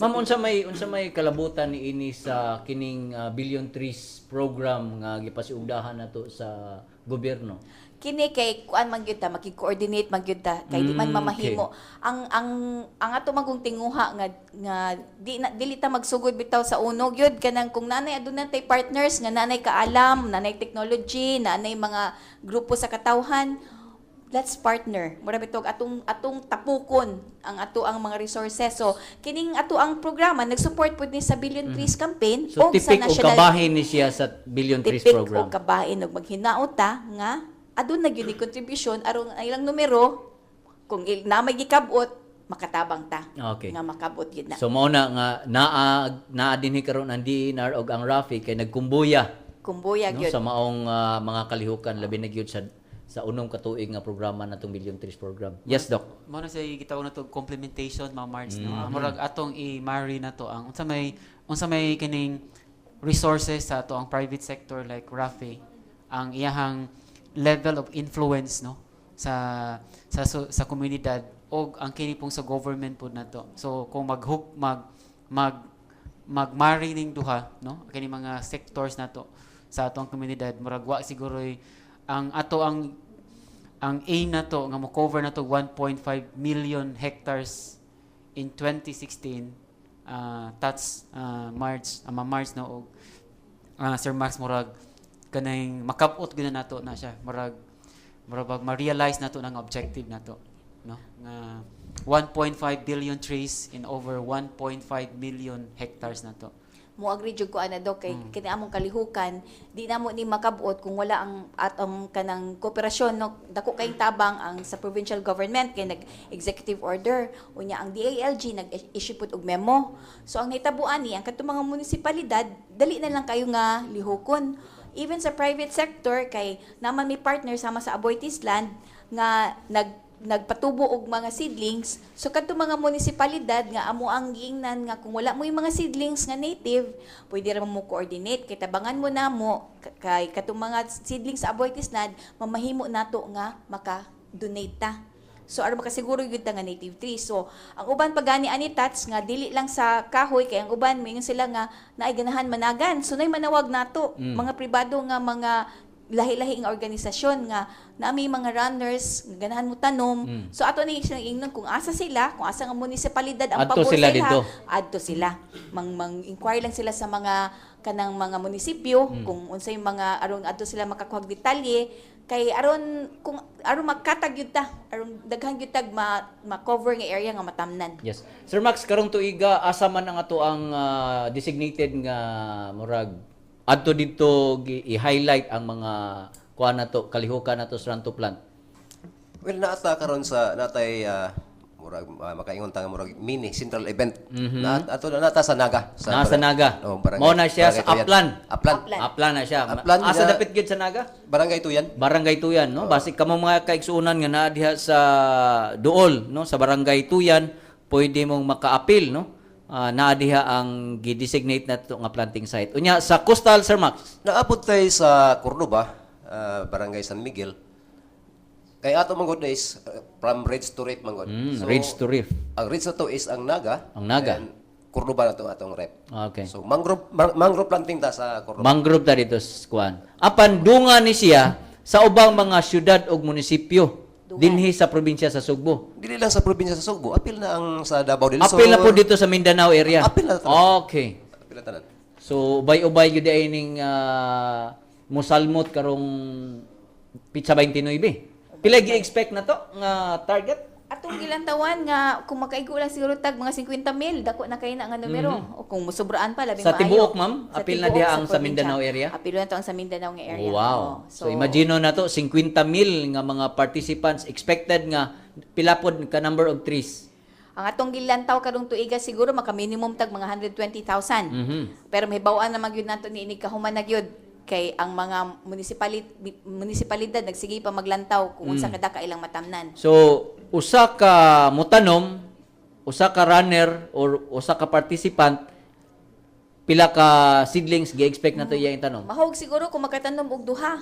Ma'am, unsa may kalabutan ni ini sa kining Billion Trees program nga gipasiugdahan nato sa gobyerno? Kini kay kuan man gyud ta, makig-coordinate man gyud ta kay di man mamahimo ang ato magong tinguha nga nga di na, dili ta magsugod bitaw sa uno gyud, kanang kung nanay aduna tay partners nga nanay kaalam, nanay technology, nanay mga grupo sa katawhan, let's partner. Mura bitog atong atong tapukon ang ato ang mga resources. So kining ato ang programa nag-support pud ni sa Billion Trees Campaign So og sa tipik og national kabahin ni siya sa Billion Trees tipik program. Og kabahin og maghinaot ta nga aduna gyud ni contribution aron ang ilang numero kung na may gikab-ot, makatabang ta nga makabot gyud na. So mao na nga naa naa dinhi karon ang DENR og ang RAFI kay nagkumbuya, Kumbuya no, gyud. Sa maong mga kalihukan, labi na gyud sa unom ka tuig nga programa natong Billion Trees Program. Yes, Doc. Mo na sa gitawag na to complementation, Ma'am Marge, no. Murag atong i-marry na to ang unsa may kining resources sa ato ang private sector like RAFI, ang iyahang level of influence, no, sa komunidad og ang kini pong sa government pod nato. So kung mag-hook mag mag mag-marry ning duha, no, kini mga sectors nato sa atong komunidad, murag wa siguro ang ato ang aim na to nga mo cover na to 1.5 million hectares in 2016, that's March ama March, no, og Sir Max, murag kaning makabot gyud na nato na siya, murag murag ma-realize nato ang objective nato, no, nga 1.5 billion trees in over 1.5 million hectares nato. Mo agree jud ko ana, Dok, kay kini among kalihukan, di namo ni makabot kung wala ang atong kanang kooperasyon, no. Dako kayong tabang ang sa provincial government kay nag executive order, unya ang DILG nag-issue pud og memo. So ang nahitabo ani, ang kadtong mga munisipalidad dali na lang kayo nga lihukon, even sa private sector, kay naman may partner sama sa Aboitiz Land nga nagpatubo og mga seedlings. So kadto mga munisipalidad nga amo ang giingnan nga kung wala mo yung mga seedlings nga native, pwede ra mo coordinate kay tabangan mo namo, kay katong mga seedlings sa Aboitiz Land mamahimo nato nga maka-donate ta. So aron makasiguro gyud ta nga native trees. So ang uban pa gani ani, Tats, nga dili lang sa kahoy, kay ang uban moingon sila nga naay ganahan managan. So nay manawag nato mga pribado nga mga lahi-lahi nga organisasyon nga naami mga runners nga ganahan mo tanom. So ato ni silang ingnon kung asa sila, kung asa nga munisipalidad ang Adto pabor sila sila, didto. Adto sila. Mang inquire lang sila sa mga kanang mga munisipyo kung unsay mga aron adto sila makakuha og detalye, kay aron kung aron magkatag gyud ta, aron daghan gyud tag ma-cover nga area nga matamnan. Yes. Sir Max, karong tuiga asa man ang ato ang designated nga murag adto didto i-highlight ang mga kuan nato, kalihukan nato sa Run to Plant? Well, naata karon sa natay murag makaingon ta nga murag mini central event. Na ato na nata sa Naga. Sa Nasa Naga. Oh, barangay. Mao na siya sa Barangay Tuyan. Aplan. Aplan. Aplan. Aplan na siya. Aplan Asa nga- dapit gyud sa Naga? Barangay Tuyan. Barangay Tuyan, no? Basig kamo mga kaigsuonan nga naa diha sa Duol, no? Sa Barangay Tuyan, pwede mong makaapil, no? Naa diha ang gi-designate na to nga planting site. Unya sa Coastal, Sir Max. Naabot tayo sa Cordoba, Barangay San Miguel. Kay ato man gud is from ridge to reef man gud. Ridge to reef. Ang ridge na to is ang Naga. Ang Naga. And Cordoba na to atong rep. Okay. So mangrove mangrove planting ta sa Cordoba. Mangrove ta dito sa kuan. Apan dunga ni siya sa ubang mga syudad ug munisipyo dinhi sa probinsya sa Sugbo. Dili lang sa probinsya sa Sugbo, apil na ang sa Davao del Sur. Apil na po dito sa Mindanao area. Apil na tanan. Okay. Apil na tanan. So ubay-ubay gyud ay ning musalmot karong petsa 29. Pila gi-expect na to nga target? Atong gilantawan nga kung makaigo lang siguro tag mga 50 mil, dako na kay na nga numero. O kung musobraan pa, labing Sa maayo. tibuok, ma'am? Sa Apil na tibuok diha ang sa probinsya. Mindanao area? Apil na to ang sa Mindanao nga area. Wow. Oo. So, imagine na to 50 mil nga mga participants, expected nga pila pod ka number of trees? Ang atong gilantaw karong tuiga siguro maka minimum tag mga 120,000. Pero mahibaw-an naman gyud nato niini kahuman na gyud kay ang mga munisipalidad nagsige pa maglantaw kung unsa kada ka ilang matamnan. So, usa ka mutanom, usa ka runner or usa ka participant, pila ka seedlings gi-expect na to iya tanom? Mahog siguro kung makatanom og duha,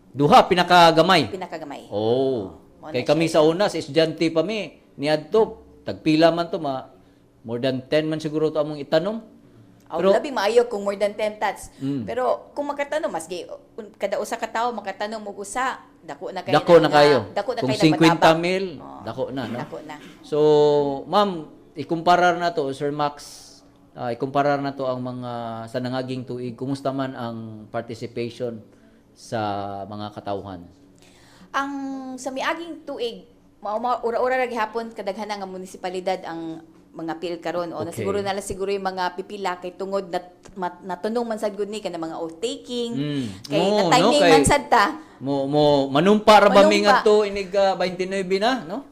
Duha pinakagamay. Pinakagamay. Oh. Mao Kay na kami sa una sa estudyante pa mi niadto tagpila man to, ma more than 10 man siguro to among itanom. Aw, Pero labi maayo kung more than 10, Tats. Pero kung makatanom maski kada usa ka tawo makatanom og usa, dako na kayo. Dako na kayo. Dako na Kung kayo 50 nagmatabang. mil, Oo. dako na, no? Dako na. So, ma'am, ikumpara na to, Sir Max, ikumpara na to ang mga sa nangaging tuig, kumusta man ang participation sa mga katawhan? Ang sa miaging tuig, mao mao ura-ura ra gihapon kadaghan nga munisipalidad ang mga pil karon o na siguro na lang siguro yung mga pipila kay tungod na natunong man sad gud ni kana mga oath taking kay Oo, na timing no, kay- man sad ta. Mo manumpa ra ba mi Manumpa. ngadto inig 29 na, no?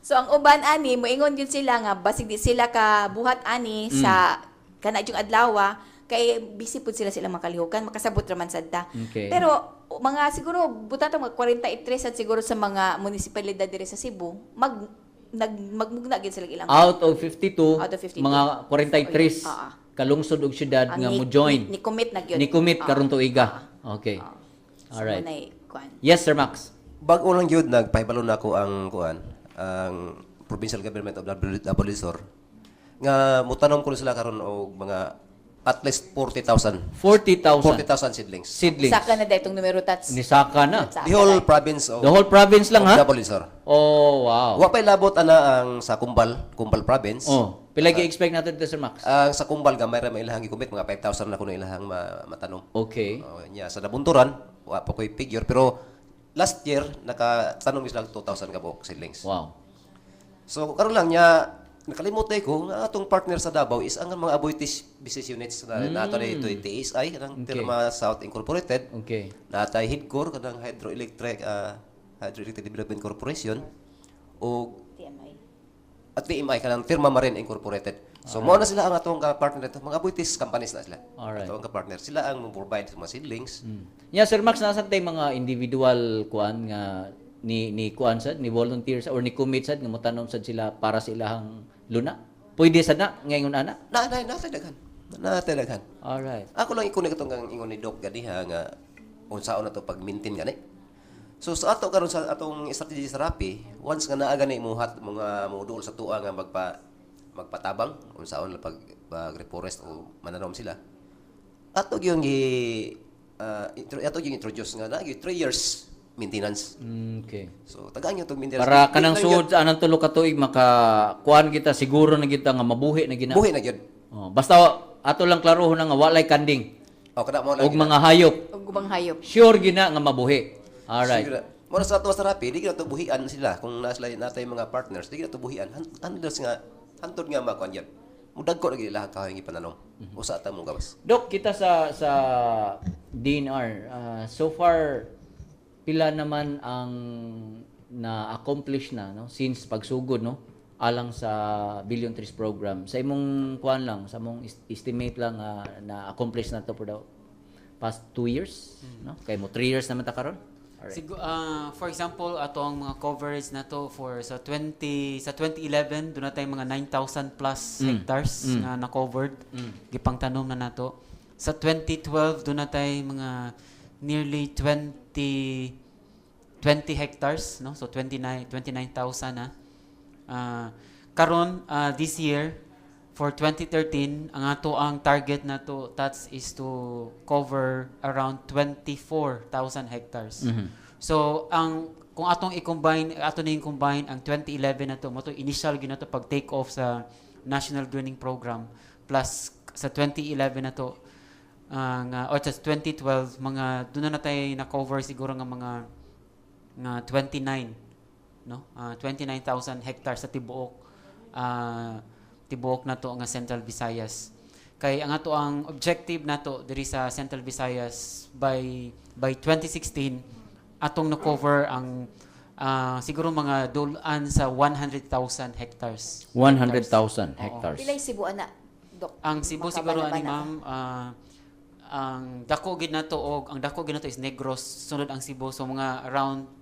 So ang uban ani moingon gyud sila nga basig di sila ka buhat ani sa kana yung adlaw kay busy pud sila silang makalihukan, makasabot ra man sad ta. Pero mga siguro butan to mga 43 sad siguro sa mga munisipalidad diri sa Cebu mag nag magmugna gyud sila ilang Out of 52, Out of 52. mga 43 kalungsod ug syudad Ang nga mo join. Ni commit na gyud. Ni commit karon tuiga. Okay. So, Alright. muna'y kuan. Yes, Sir Max. Bag-o lang gyud nagpahibalo na ako ang kuan, ang provincial government of Davao del Sur nga mutanom ko sila karon og mga at least 40,000. 40,000 40,000 seedlings. Seedlings. Saka na dahil itong numero, Tats. Nisaka na. Saka The whole na. province of The whole province lang of ha? Davao del Sur. Oh, wow. Wa pa'y labot ana ang sa Kumbal, Kumbal province. Oh, pila gi-expect natin dito, Sir Max? Ang sa Kumbal gamay ra may ilahang gi-commit, mga 5,000 na kuno ilahang matanom. Okay. Oh, nya sa Nabunturan wa pa ko'y figure, pero last year nakatanom sila 2,000 ka buok seedlings. Wow. So karon lang niya Nakalimot ko nga atong partner sa Davao is ang mga Aboitiz business units na nato na ito TSI, kanang Terma South Incorporated. Natay HIDCOR, kanang Hydroelectric Development Corporation, o TMI. At TMI, kanang Terma Marine Incorporated. So mao na sila ang atong ka-partner dito. Mga Aboitiz companies na sila. Ato ang ka-partner. Sila ang mo-provide sa mga seedlings. Yeah, Sir Max, nasa tay mga individual kuan nga ni kuan sad, ni volunteer sa or ni commit sad nga motanom sad sila para sa ilahang luna? Pwede sad na ngayon ana? Na na daghan. Na daghan. Ako lang ikunik itong kang ingon ni Doc ganiha nga unsaon na to pag-maintain gani. So sa ato karon, sa atong strategy sa RAPI, once nga naa gani mo hat mga moduol sa tuwa nga magpatabang unsaon na pag reforest o mananom sila. Ato gyud introduce nga na 3 years maintenance. So tagaan yung tong maintenance. Para kanang Di lang sugod sa anang 3 ka tuig maka kuan kita, siguro na kita nga mabuhi na gina. Buhi na gyud. Oh, basta ato lang klarohon na nga walay kanding O kada mo lang. Og mga hayop. Ug ubang hayop. Sure gina nga mabuhi. Alright. Siguro. Mura sa ato sa RAPI, di gina to buhian sila. Kung na sila natay mga partners, di gina to buhian. Handles nga hantod nga makuan yan. Mudagko na gid lahat kahoy nga ipananom. Usa ta mo gawas. Dok, kita sa DENR, so far pila naman ang na-accomplish na, no, since pagsugod, no, alang sa Billion Trees Program? Sa imong kuan lang, sa imong estimate lang na accomplish na to for the past 2 years, no? Kay mo 3 years naman ta karon. Alright. For example, ato ang mga coverage na to for sa 20 sa 2011, doon na tayo mga 9,000 plus hectares nga na-covered. Gipangtanom na nato. Sa 2012, doon na tayo mga nearly 20 20 hectares, no? So 29 29,000 na. Karon, this year for 2013, ang ato ang target na to that's is to cover around 24,000 hectares. So ang kung atong i-combine, ato na yung combine ang 2011 na to, mo to initial gyud na to pag take off sa National Greening Program plus sa 2011 na to ang or sa 2012, mga doon na tayo na cover siguro nga mga nga 29, no, 29,000 hectares sa tibuok na to nga Central Visayas, kay ang ato ang objective nato diri sa Central Visayas by 2016, atong na cover ang siguro mga dulan sa 100,000 hectares. 100,000 hectares. Pilay Cebu ana, Dok? Ang Cebu siguro Makabana ani ba na? ma'am, ang dako gid nato og ang dako gid nato is Negros, sunod ang Cebu, so mga around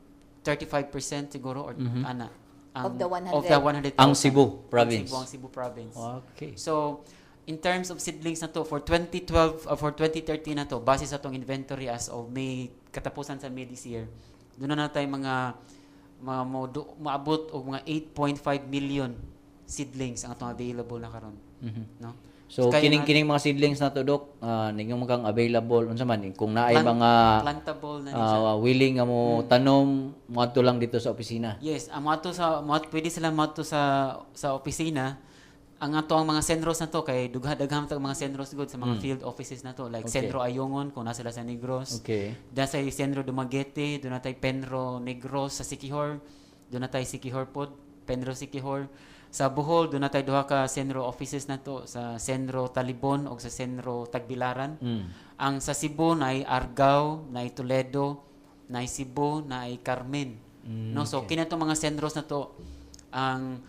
35% siguro or ana ang, Of the 100. Of the 100,000. Ang Cebu province. Ang Cebu province. So in terms of seedlings na to for 2012, for 2013 na to, base sa atong inventory as of May, katapusan sa May this year, doon na tayo mga maabot og mga 8.5 million seedlings ang atong available na karon, no? So Kaya kining kining mga seedlings na to, Dok, ninyo kang available unsa man kung naay mga plantable na ni siya. Willing nga mo tanom, moadto lang dito sa opisina. Yes, ang moadto sa pwede sila moadto sa opisina. Ang ato ang mga CENROs na to kay dugha daghan ta mga CENROs good sa mga field offices na to, like CENRO Ayungon kung nasa sila sa Negros. Doon sa CENRO Dumaguete, doon na tayo PENRO Negros sa Siquijor, doon na tayo Siquijor pod, PENRO Siquijor. Sa Bohol, doon na tayo duha ka CENRO offices na to, sa CENRO Talibon o sa CENRO Tagbilaran. Ang sa Cebu na ay Argao, na ay Toledo, na ay Cebu, na ay Carmen. No, so kini to mga CENROs na to ang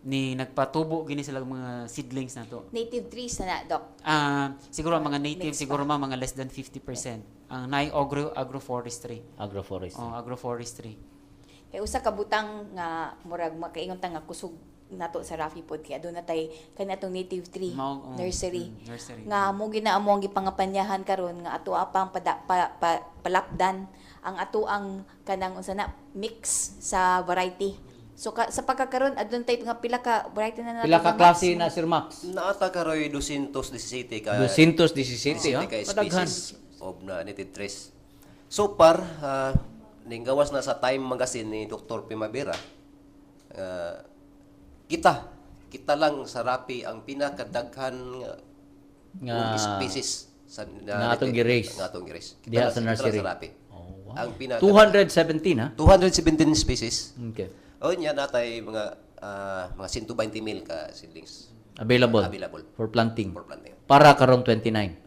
ni nagpatubo gini sila mga seedlings na to. Native trees na na, Doc? Ah, siguro ang mga native Mix pa. siguro ma mga less than 50%. Ang naay agroforestry. Agroforestry. Oh, agroforestry. Kay usa ka butang nga murag makaingon ta nga kusog nato sa RAFI pod kay aduna tay kanatong native tree Mao, oh, nursery. Nursery. Nga mo gina amo ang gipangapanyahan karon nga ato apang palapdan ang ato ang kanang unsa na mix sa variety. So sa pagkakaron aduna tay nga pila ka variety na nato Pila ka na, Max? Klase na, Sir Max? Naata karoy 217 ka 217, ha? ka Madaghan. species of na native trees. So far, ninggawas na sa Time Magazine ni Dr. Primavera, kita kita lang sa RAPI ang pinakadaghan nga species sa Nga atong gi-raise. Nga atong gi-raise. Kita Diha sa kita lang nursery. sa RAPI. Oh, wow. Ang pinaka 217, ha? 217 species. Okay. O niya natay mga Mga 120 mil ka seedlings Available. Available. For planting. For planting. Para karong 29.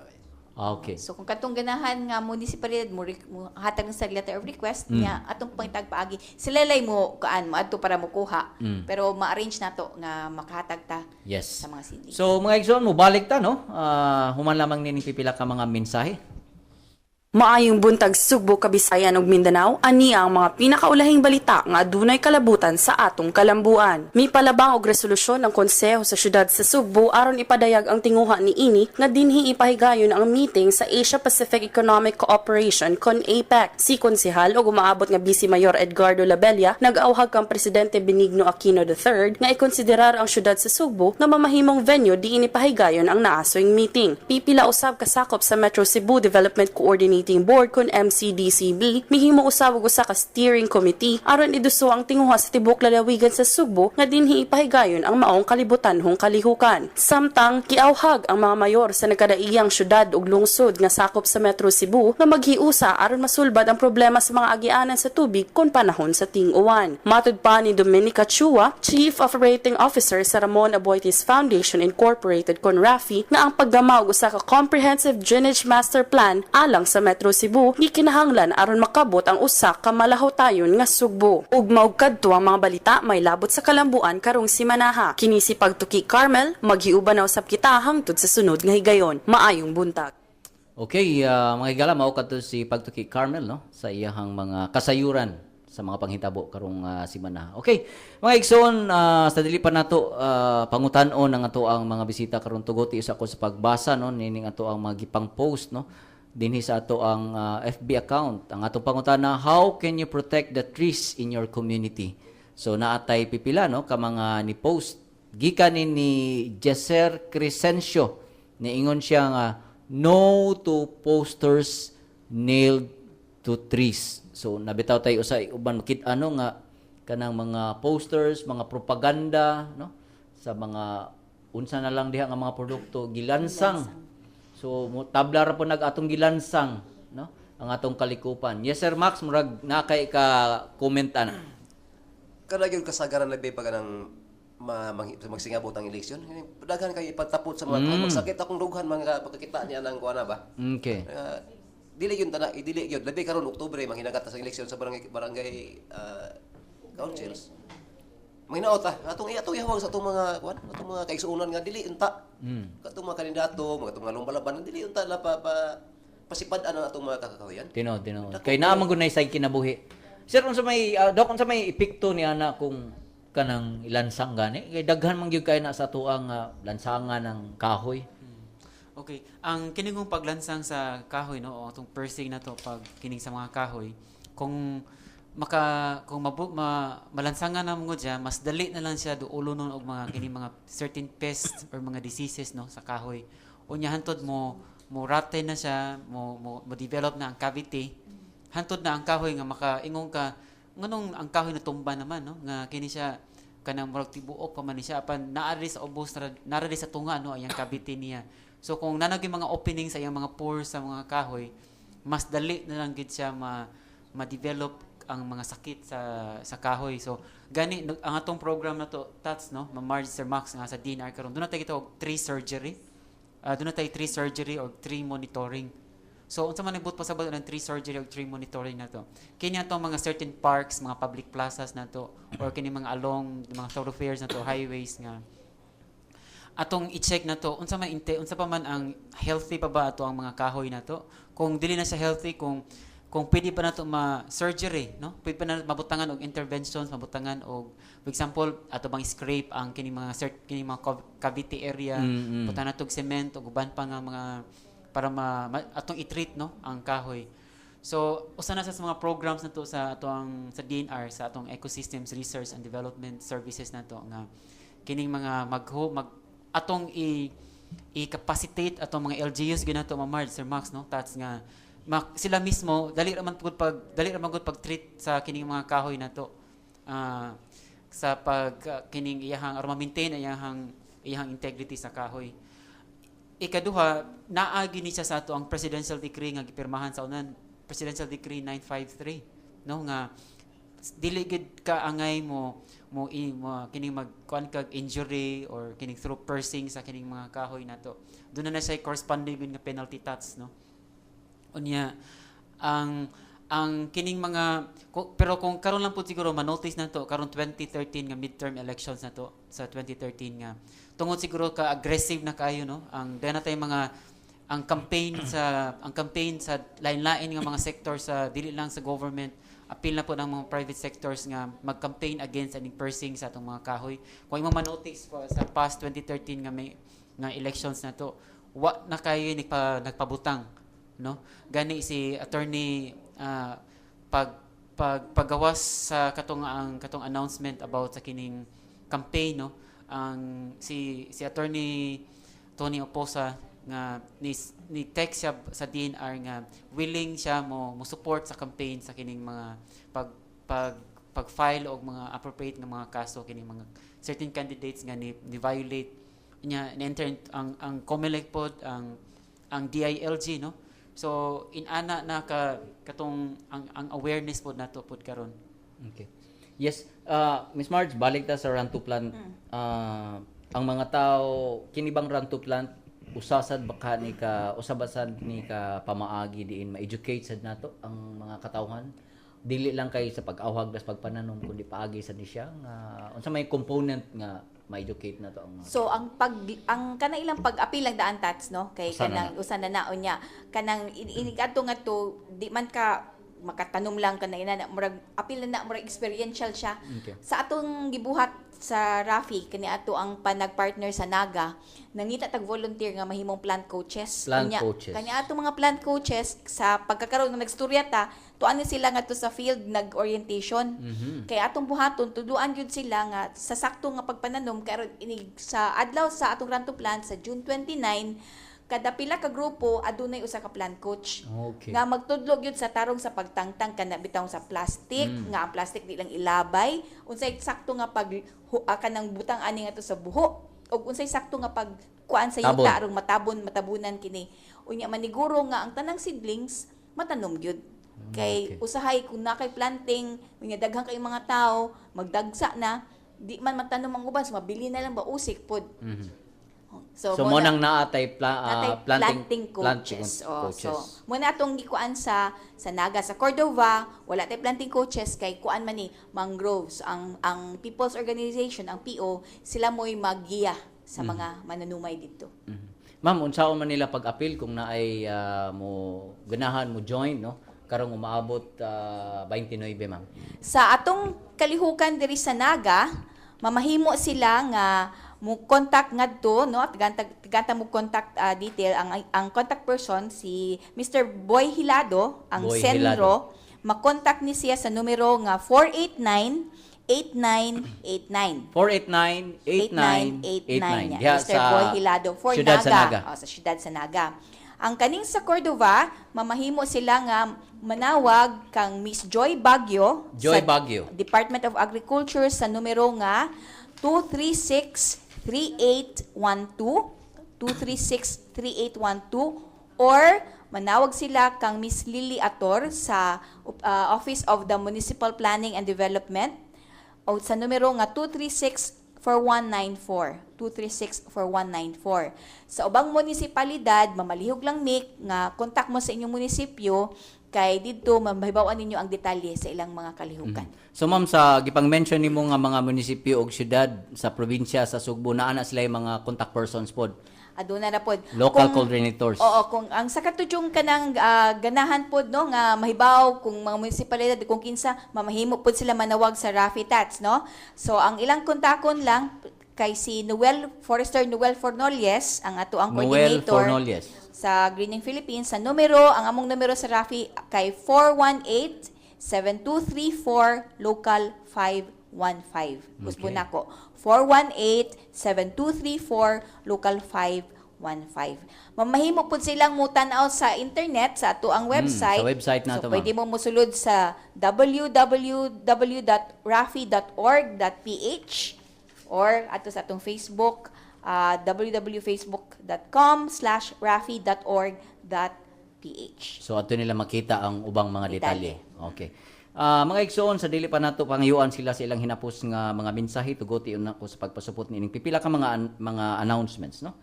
Ah, okay. So kung katong ganahan nga munisipalidad mo hatag na sa letter of request niya atong pangitag paagi sila lay mo kaan mo adto para mokuha, pero ma-arrange nato nga makahatag ta sa mga seedlings. So mga igsoon, mo balik ta, no? Human lamang nining pipila ka mga mensahe. Maayong buntag, Sugbo, Kabisayan ug Mindanao, ani ang mga pinakaulahing balita nga adunay kalabutan sa atong kalambuan. Mipalabang og resolusyon ang konseho sa syudad sa Sugbo aron ipadayag ang tinguha niini nga dinhi ipahigayon ang meeting sa Asia Pacific Economic Cooperation kon APEC. Si konsehal ug umaabot nga Vice Mayor Edgardo Labella nag-awhag kang Presidente Benigno Aquino III nga ikonsiderar ang syudad sa Sugbo nga mamahimong venue diin ipahigayon ang naasoyng meeting. Pipila usab kasakop sa Metro Cebu Development Coordinating Board kon MCDCB mihimo usab og usa ka steering committee aron iduso ang tinguha sa tibuok lalawigan sa Sugbo nga dinhi ipahigayon ang maong kalibutanhong kalihukan. Samtang giawhag ang mga mayor sa nagkadaiyang syudad ug lungsod nga sakop sa Metro Cebu nga maghiusa aron masulbad ang problema sa mga agianan sa tubig kon panahon sa ting-uwan. Matud pa ni Dominica Chua, Chief Operating Officer sa Ramon Aboitiz Foundation Incorporated kon RAFI, nga ang paggama og usa ka comprehensive drainage master plan alang sa Metro Cebu gikinahanglan aron makabot ang usa ka malahotayon nga Sugbo. Ug mao kadto ang mga balita may labot sa kalambuan karong simanaha. Kini si Pagtuki Carmel, maghiuban na usab kita hangtod sa sunod nga higayon. Maayong buntag. Okay, mga higala, mao kadto si Pagtuki Carmel, no, sa iyahang mga kasayuran sa mga panghitabo karong simana. Okay, mga igsoon, sa dili pa nato pangutan-on ang ato ang mga bisita karong tugot isa ko sa pagbasa, no, nining ato ang mga gipang post, no, dinhi sa ato ang FB account. Ang atong pangutana: "How can you protect the trees in your community?" So naatay pipila, no, ka mga ni post. Gikan ni Jesser Crescencio. Niingon siya nga, "No to posters nailed to trees." So nabitaw tayo sa uban makit ano nga kanang mga posters, mga propaganda, no, sa mga unsa na lang diha nga mga produkto gilansang. So mo tabla ra po nag atong gilansang, no, ang atong kalikupan. Yes, Sir Max, murag na kay ka comment ana. Kada gyud kasagaran labi pa kanang magsingabot ang eleksyon. Daghan kay ipatapot sa mga tao. Magsakit akong dughan mga pagkakita niya ng kuan na ba. Dili gyud tana, dili gyud labi karon Oktubre manghinagat ta sa eleksyon sa barangay barangay councils. Manghinaot ta atong atong ihawag sa atong mga kuan, atong mga kaigsuonan nga dili unta. Katong mga kandidato, mga atong mga lumbalaban, dili unta la pa, pa pasipad-an ang atong mga kakakahuyan. Tinuod, tinuod. Kay naa man gud nay say kinabuhi. Sir, unsa may dok, unsa may epekto ni ana kung kanang ilansang gani? Kay daghan man gyud kay na sa atuang lansangan ng kahoy. Okay, ang kiningong paglansang sa kahoy, no, o atong piercing na to pag kining sa mga kahoy, kung maka kung mabu, ma, malansangan na mo siya, mas dali na lang siya duulo nun og mga kining mga certain pests or mga diseases, no, sa kahoy. Unya hantod mo mo rotten na siya, mo develop na ang cavity. Hantod na ang kahoy nga makaingon ka nganong ang kahoy natumba naman, no, nga kini siya kanang murag tibuok pa man ni siya apan naa diri sa ubos, naa diri sa tunga, no, ayang cavity niya. So kung naa gyud mga opening sa iyang mga pores sa mga kahoy, mas dali na lang gid siya ma ma-develop ang mga sakit sa kahoy. So gani ang atong program na to tats, no, Ma-Marge, Sir Max, nga sa DENR karon duna tay gitawag tree surgery. Duna tay tree surgery or tree monitoring. So unsa man nagbuot pasabot ng tree surgery or tree monitoring na to? Kini atong mga certain parks, mga public plazas na to or kini mga along mga thoroughfares na to, highways nga atong i-check na to unsa man inte unsa pa man ang healthy pa ba ato ang mga kahoy na to. Kung dili na siya healthy, kung pwede pa nato ma surgery, no, pwede pa na mabutangan og interventions, mabutangan og, for example, ato bang scrape ang kini mga kini mga cavity area, butangan nato og cement ug uban pa nga mga para atong i-treat, no, ang kahoy. So usa na sa mga programs nato sa ato ang sa DENR, sa atong Ecosystems Research and Development Services nato nga kining mga magho mag atong i i-capacitate atong mga LGUs ginato, Ma-Marge, Sir Max, no, tats, nga sila mismo dali ra man gud pag treat sa kining mga kahoy nato sa pag kining iyahang aron ma-maintain iyahang iyahang integrity sa kahoy. Ikaduha, naagi ni siya sa ato ang presidential decree nga gipirmahan sa unan, Presidential Decree 953, no, nga Dili gid ka angay mo mo, i, mo kining mag kuan kag injury or kining through piercing sa kining mga kahoy nato. Doon na siya corresponding gud nga penalty, Tats, no? Unya ang kining mga pero kung karon lang pud siguro ma-notice nato karon 2013 nga midterm elections nato sa 2013 nga tungod siguro ka aggressive na kayo, no, ang daghan na tay mga ang campaign sa lain-lain nga mga sector sa dili lang sa government, apil na po ng mga private sectors nga mag-campaign against aning piercing sa atong mga kahoy. Kung imong ma-notice pa sa past 2013 nga may nga elections na to, wa na kayo nagpabutang, no? Gani si Attorney pag pag pagawas sa katong ang katong announcement about sa kining campaign, no, ang si si Attorney Tony Oposa nga ni text siya sa DENR nga willing siya mo mo support sa campaign sa kining mga pag pag pag-file og mga appropriate nga mga kaso kining mga certain candidates nga ni violate niya. Ni-enter ang COMELEC pod, ang DILG, no? So inana na ka katong ang awareness pod nato pod karon. Okay. Yes, Miss Marge, balik ta sa Run to Plant. Ang mga tao, kini bang Run to Plant, usasad baka ni ka, usabasad ni ka pamaagi diin ma-educate sad nato ang mga katawhan? Dili lang kay sa pag-awhag das pagpananom, kundi paagi sad ni siya nga unsa may component nga ma-educate nato ang mga So ang kanang ilang pag-apil lang daan, Tats, no, kay Usa na. Kanang usa na naon niya kanang inigadto nga to, di man ka makatanom lang kanang ina na murag apil na na, murag experiential siya. Sa atong gibuhat sa Rafi kani ato ang panag-partner sa Naga, nangita tag volunteer nga mahimong plant coaches. Plant Unya, coaches. kani atong mga plant coaches sa pagkakaroon nga nagstorya ta, tuan ni sila ngadto sa field nag-orientation. Kay atong buhaton, tuduan gyud sila nga sa sakto nga pagpananom karon inig sa adlaw sa atong Run to Plant sa June 29, kada pila ka grupo adunay usa ka plant coach nga magtudlo gyud sa tarong sa pagtangtang kana bitaw sa plastic, nga ang plastic di lang ilabay, unsay sakto nga pag kanang butang ani nga to sa buho ug unsay sakto nga pag kuan sa Tabon. yuta aron matabon matabunan kini. Unya maniguro nga ang tanang seedlings matanom gyud kay usahay kung na kay planting, unya daghan kay mga tao magdagsa na, di man matanom ang uban, so mabili na lang ba, usik pod. So, mo nang naatay natay planting, planting coaches. Planting Oh, coaches. so, muna atong gikuan sa Naga. Sa Cordova, wala tay planting coaches kay kuan man ni mangroves. Ang People's Organization, ang PO, sila mo'y maggiya sa mga mananumay dito. Ma'am, unsaon man nila pag-apil kung naay mo ganahan mo join, no? Karong umaabot 29, ma'am. Sa atong kalihukan diri sa Naga, mamahimo sila nga mo contact ngadto, no, ganta ganta mo contact detail. Ang contact person si Mr. Boy Hilado, ang Boy. Senro. Makontak ni siya sa numero nga 489 8989. 489-8989. Niya. Diha Mr. sa Boy Hilado for Siyudad Naga. sa Naga. Oh, sa Siyudad sa Naga. Ang kaning sa Cordova, mamahimo sila nga manawag kang Miss Joy Baguio Joy sa Baguio. Department of Agriculture sa numero nga 236-3812, 236-3812, or manawag sila kang Miss Lily Ator sa Office of the Municipal Planning and Development o sa numero nga 236-4194. 236-4194. Sa ubang munisipalidad, mamalihog lang mik nga kontak mo sa inyong munisipyo kay didto mahibaw-an ninyo ang detalye sa ilang mga kalihukan. So ma'am, sa gipang-mention nimo nga mga munisipyo og syudad sa probinsya sa Sugbo, naa na sila yung mga contact persons pod? Aduna na pod. Local coordinators. Oo, kung ang sa katudyong kanang ganahan pod, no, nga mahibaw kung mga munisipalidad kung kinsa, mamahimo pod sila manawag sa Rafi Tats, no. So ang ilang kontakon lang kay si Noel Forester Noel Fornolies, ang ato ang Noel coordinator Fornolies. Sa Greening Philippines, sa numero, ang among numero sa Rafi kay 418 7234 local 515. Usbo nako. 418-7234 local 515. Mamahimo pud silang mutan-aw sa internet sa ato ang website. Sa website nato, So pwede ma'am. mo musulod sa www.rafi.org.ph or ato sa atong Facebook, www.facebook.com/rafi.org.ph. So ato nila makita ang ubang mga detalye. Detalye. Okay. Mga igsoon, sa dili pa nato pangayuan sila sa ilang hinapos nga mga mensahe, tugoti una ko sa pagpasupot niining pipila ka mga announcements, no.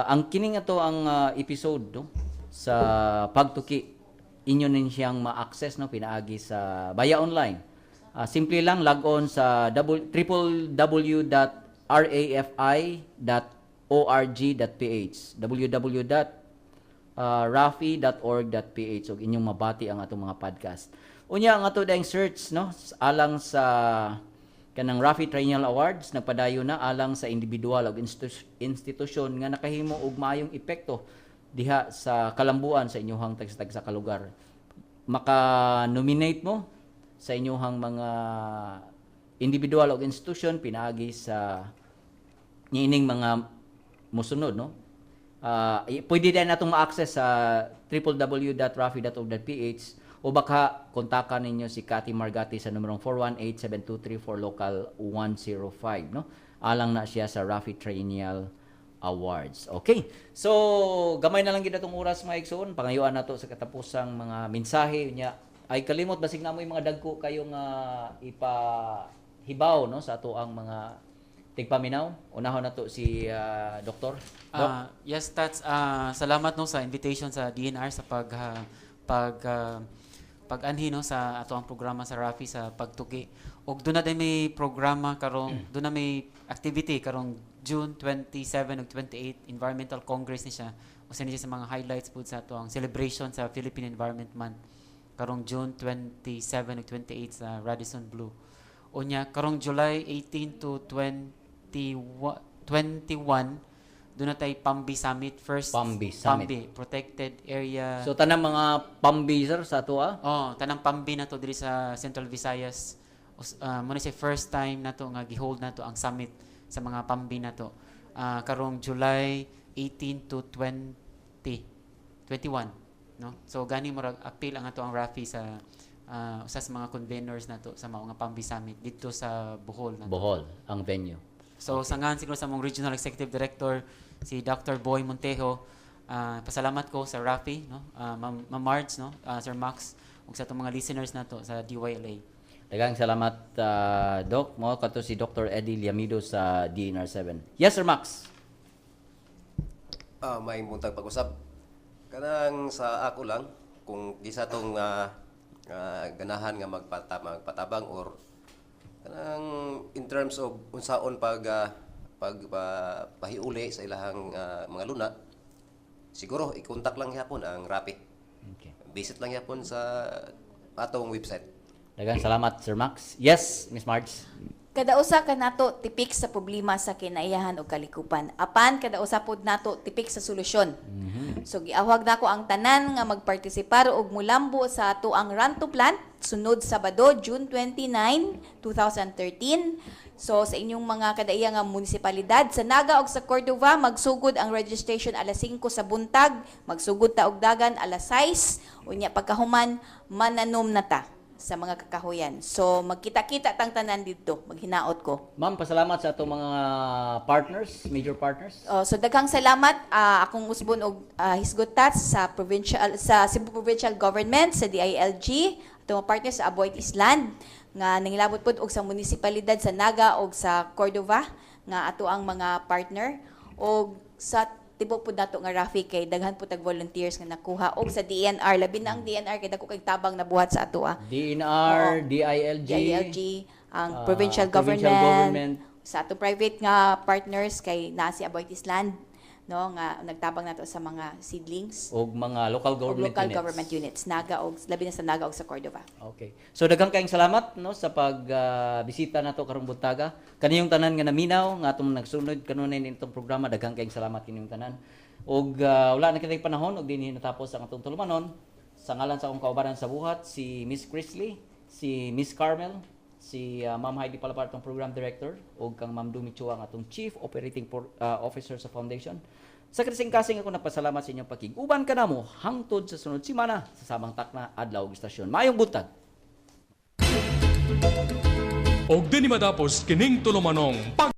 Ang kining ato ang episode, no, sa Pagtuki, inyo nin siyang ma-access, no, pinaagi sa via online. Simple lang, log on sa www.rafi.org.ph, www.rafi.org.ph ug inyong mabati ang atong mga podcast. Unya ang ato dayong search, no, alang sa kanang Rafi Triennial Awards, nagpadayon na alang sa individual ug institusyon nga nakahimo og maayong epekto diha sa kalambuan sa inyuhang tagsa-tagsa ka lugar. Maka-nominate mo sa inyuhang mga individual o institusyon pinaagi sa niining mga musunod, no. Pwede din natong ma-access sa www.rafi.org.ph o baka kontakan ninyo si Cathy Margati sa numerong 418-7234 local 105, no, alang na siya sa Rafi Triennial Awards. Okay. So, gamay na lang gid atong oras, mga igsoon. Pangayuan nato sa katapusang mga mensahe nya. Ay, kalimot, basig na mo yung mga dagko kayong ipahibaw, no, sa ato ang mga tigpaminaw. Unahon nato si Doktor. Doc. Yes, Tats. Salamat, no, sa invitation sa DENR sa pag ah, pag ah, pag-anhi, no, sa ato ang programa sa Rafi sa Pagtuki. Og doon na din may programa karong doon na may activity karong June 27 ug 28, Environmental Congress ni siya. Usa ni siya sa mga highlights pud sa ato ang celebration sa Philippine Environment Month karong June 27 ug 28 sa Radisson Blu. Unya karong July 18 to 21, 21 doon na tay Pambi Summit first. Pambi Summit. Pambi Protected Area. So tanang mga Pambi, sir, sa ato ah. Oh, tanang Pambi na to diri sa Central Visayas. Mo na siya first time nato nga gihold nato ang summit sa mga Pambi nato. Karong July 18 to 20 21, no? So gani murag appeal ang ato ang Rafi sa usa sa mga conveners nato sa mao nga Pambi Summit didto sa Bohol nato. Bohol ang venue. So sa ngan siguro sa among Regional Executive Director, si Dr. Boy Montejo, pasalamat ko sa Rafi, no? Ma'am Ma'am Marge, no? Sir Max ug sa atong mga listeners nato sa DYLA. Daghang salamat, Doc. Mao kato si Dr. Eddie Llamido sa DENR 7. Yes, Sir Max. May buntag pag-usap. Kanang sa ako lang, kung gisa tong ganahan nga magpatabang or kanang in terms of unsaon pag pahiuli sa ilahang mga luna, siguro i-contact lang gyapon ang Rafi. Visit lang gyapon sa atong website. Daghang salamat, Sir Max. Yes, Miss Marge. Kada usa ka nato tipik sa problema sa kinaiyahan o kalikupan. Apan kada usa pod nato tipik sa solusyon. So giawhag nako ang tanan nga magpartisipar og mulambo sa ato ang Run to Plant sunod Sabado, June 29, 2013. So sa inyong mga kadaiya nga munisipalidad sa Naga ug sa Cordova, magsugod ang registration alas 5 sa buntag, magsugod ta og dagan alas 6, unya pagkahuman mananom na ta sa mga kakahuyan. So magkita-kita tang tanan didto, maghinaot ko. Ma'am, pasalamat sa atong mga partners, major partners. Oh, so daghang salamat, akong usbon og hisgot, Tats, sa provincial, sa Cebu Provincial Government, sa DILG, atong mga partners sa Aboitiz Land nga nangilabot pod og sa munisipalidad sa Naga og sa Cordova nga ato ang mga partner, og sa tibuok pud nato nga Rafi kay daghan pud tag volunteers nga nakuha, og sa DENR, labi na ang DENR kay dako kay tabang nabuhat sa ato ah. DENR, DILG, DILG, ang provincial provincial government, government. Sa ato private nga partners kay naa si Aboitiz Land, no, nga nagtabang nato sa mga seedlings og mga local og government local units. Government units, Naga og labi na sa Naga og sa Cordova. Okay. So daghang kayong salamat, no, sa pag bisita nato karong buntaga. Kaniyong tanan nga naminaw nga atong nagsunod kanunay nitong programa, daghang kayong salamat kinyong tanan. Og wala na kitay panahon og dinhi natapos ang atong tulumanon. Sa ngalan sa akong kaubanan sa buhat, si Miss Chrisley, si Miss Carmel, si Ma'am Heidi Palapar, atong program director, ug kang Ma'am Dumi Chua, ang atong chief operating officer sa foundation. Sa kasing-kasing ako nagpasalamat sa inyong pakig-uban kanamo hangtod sa sunod semana sa samang takna, adlaw ug istasyon. Maayong buntag. Og dinhi matapos kining tulumanong pag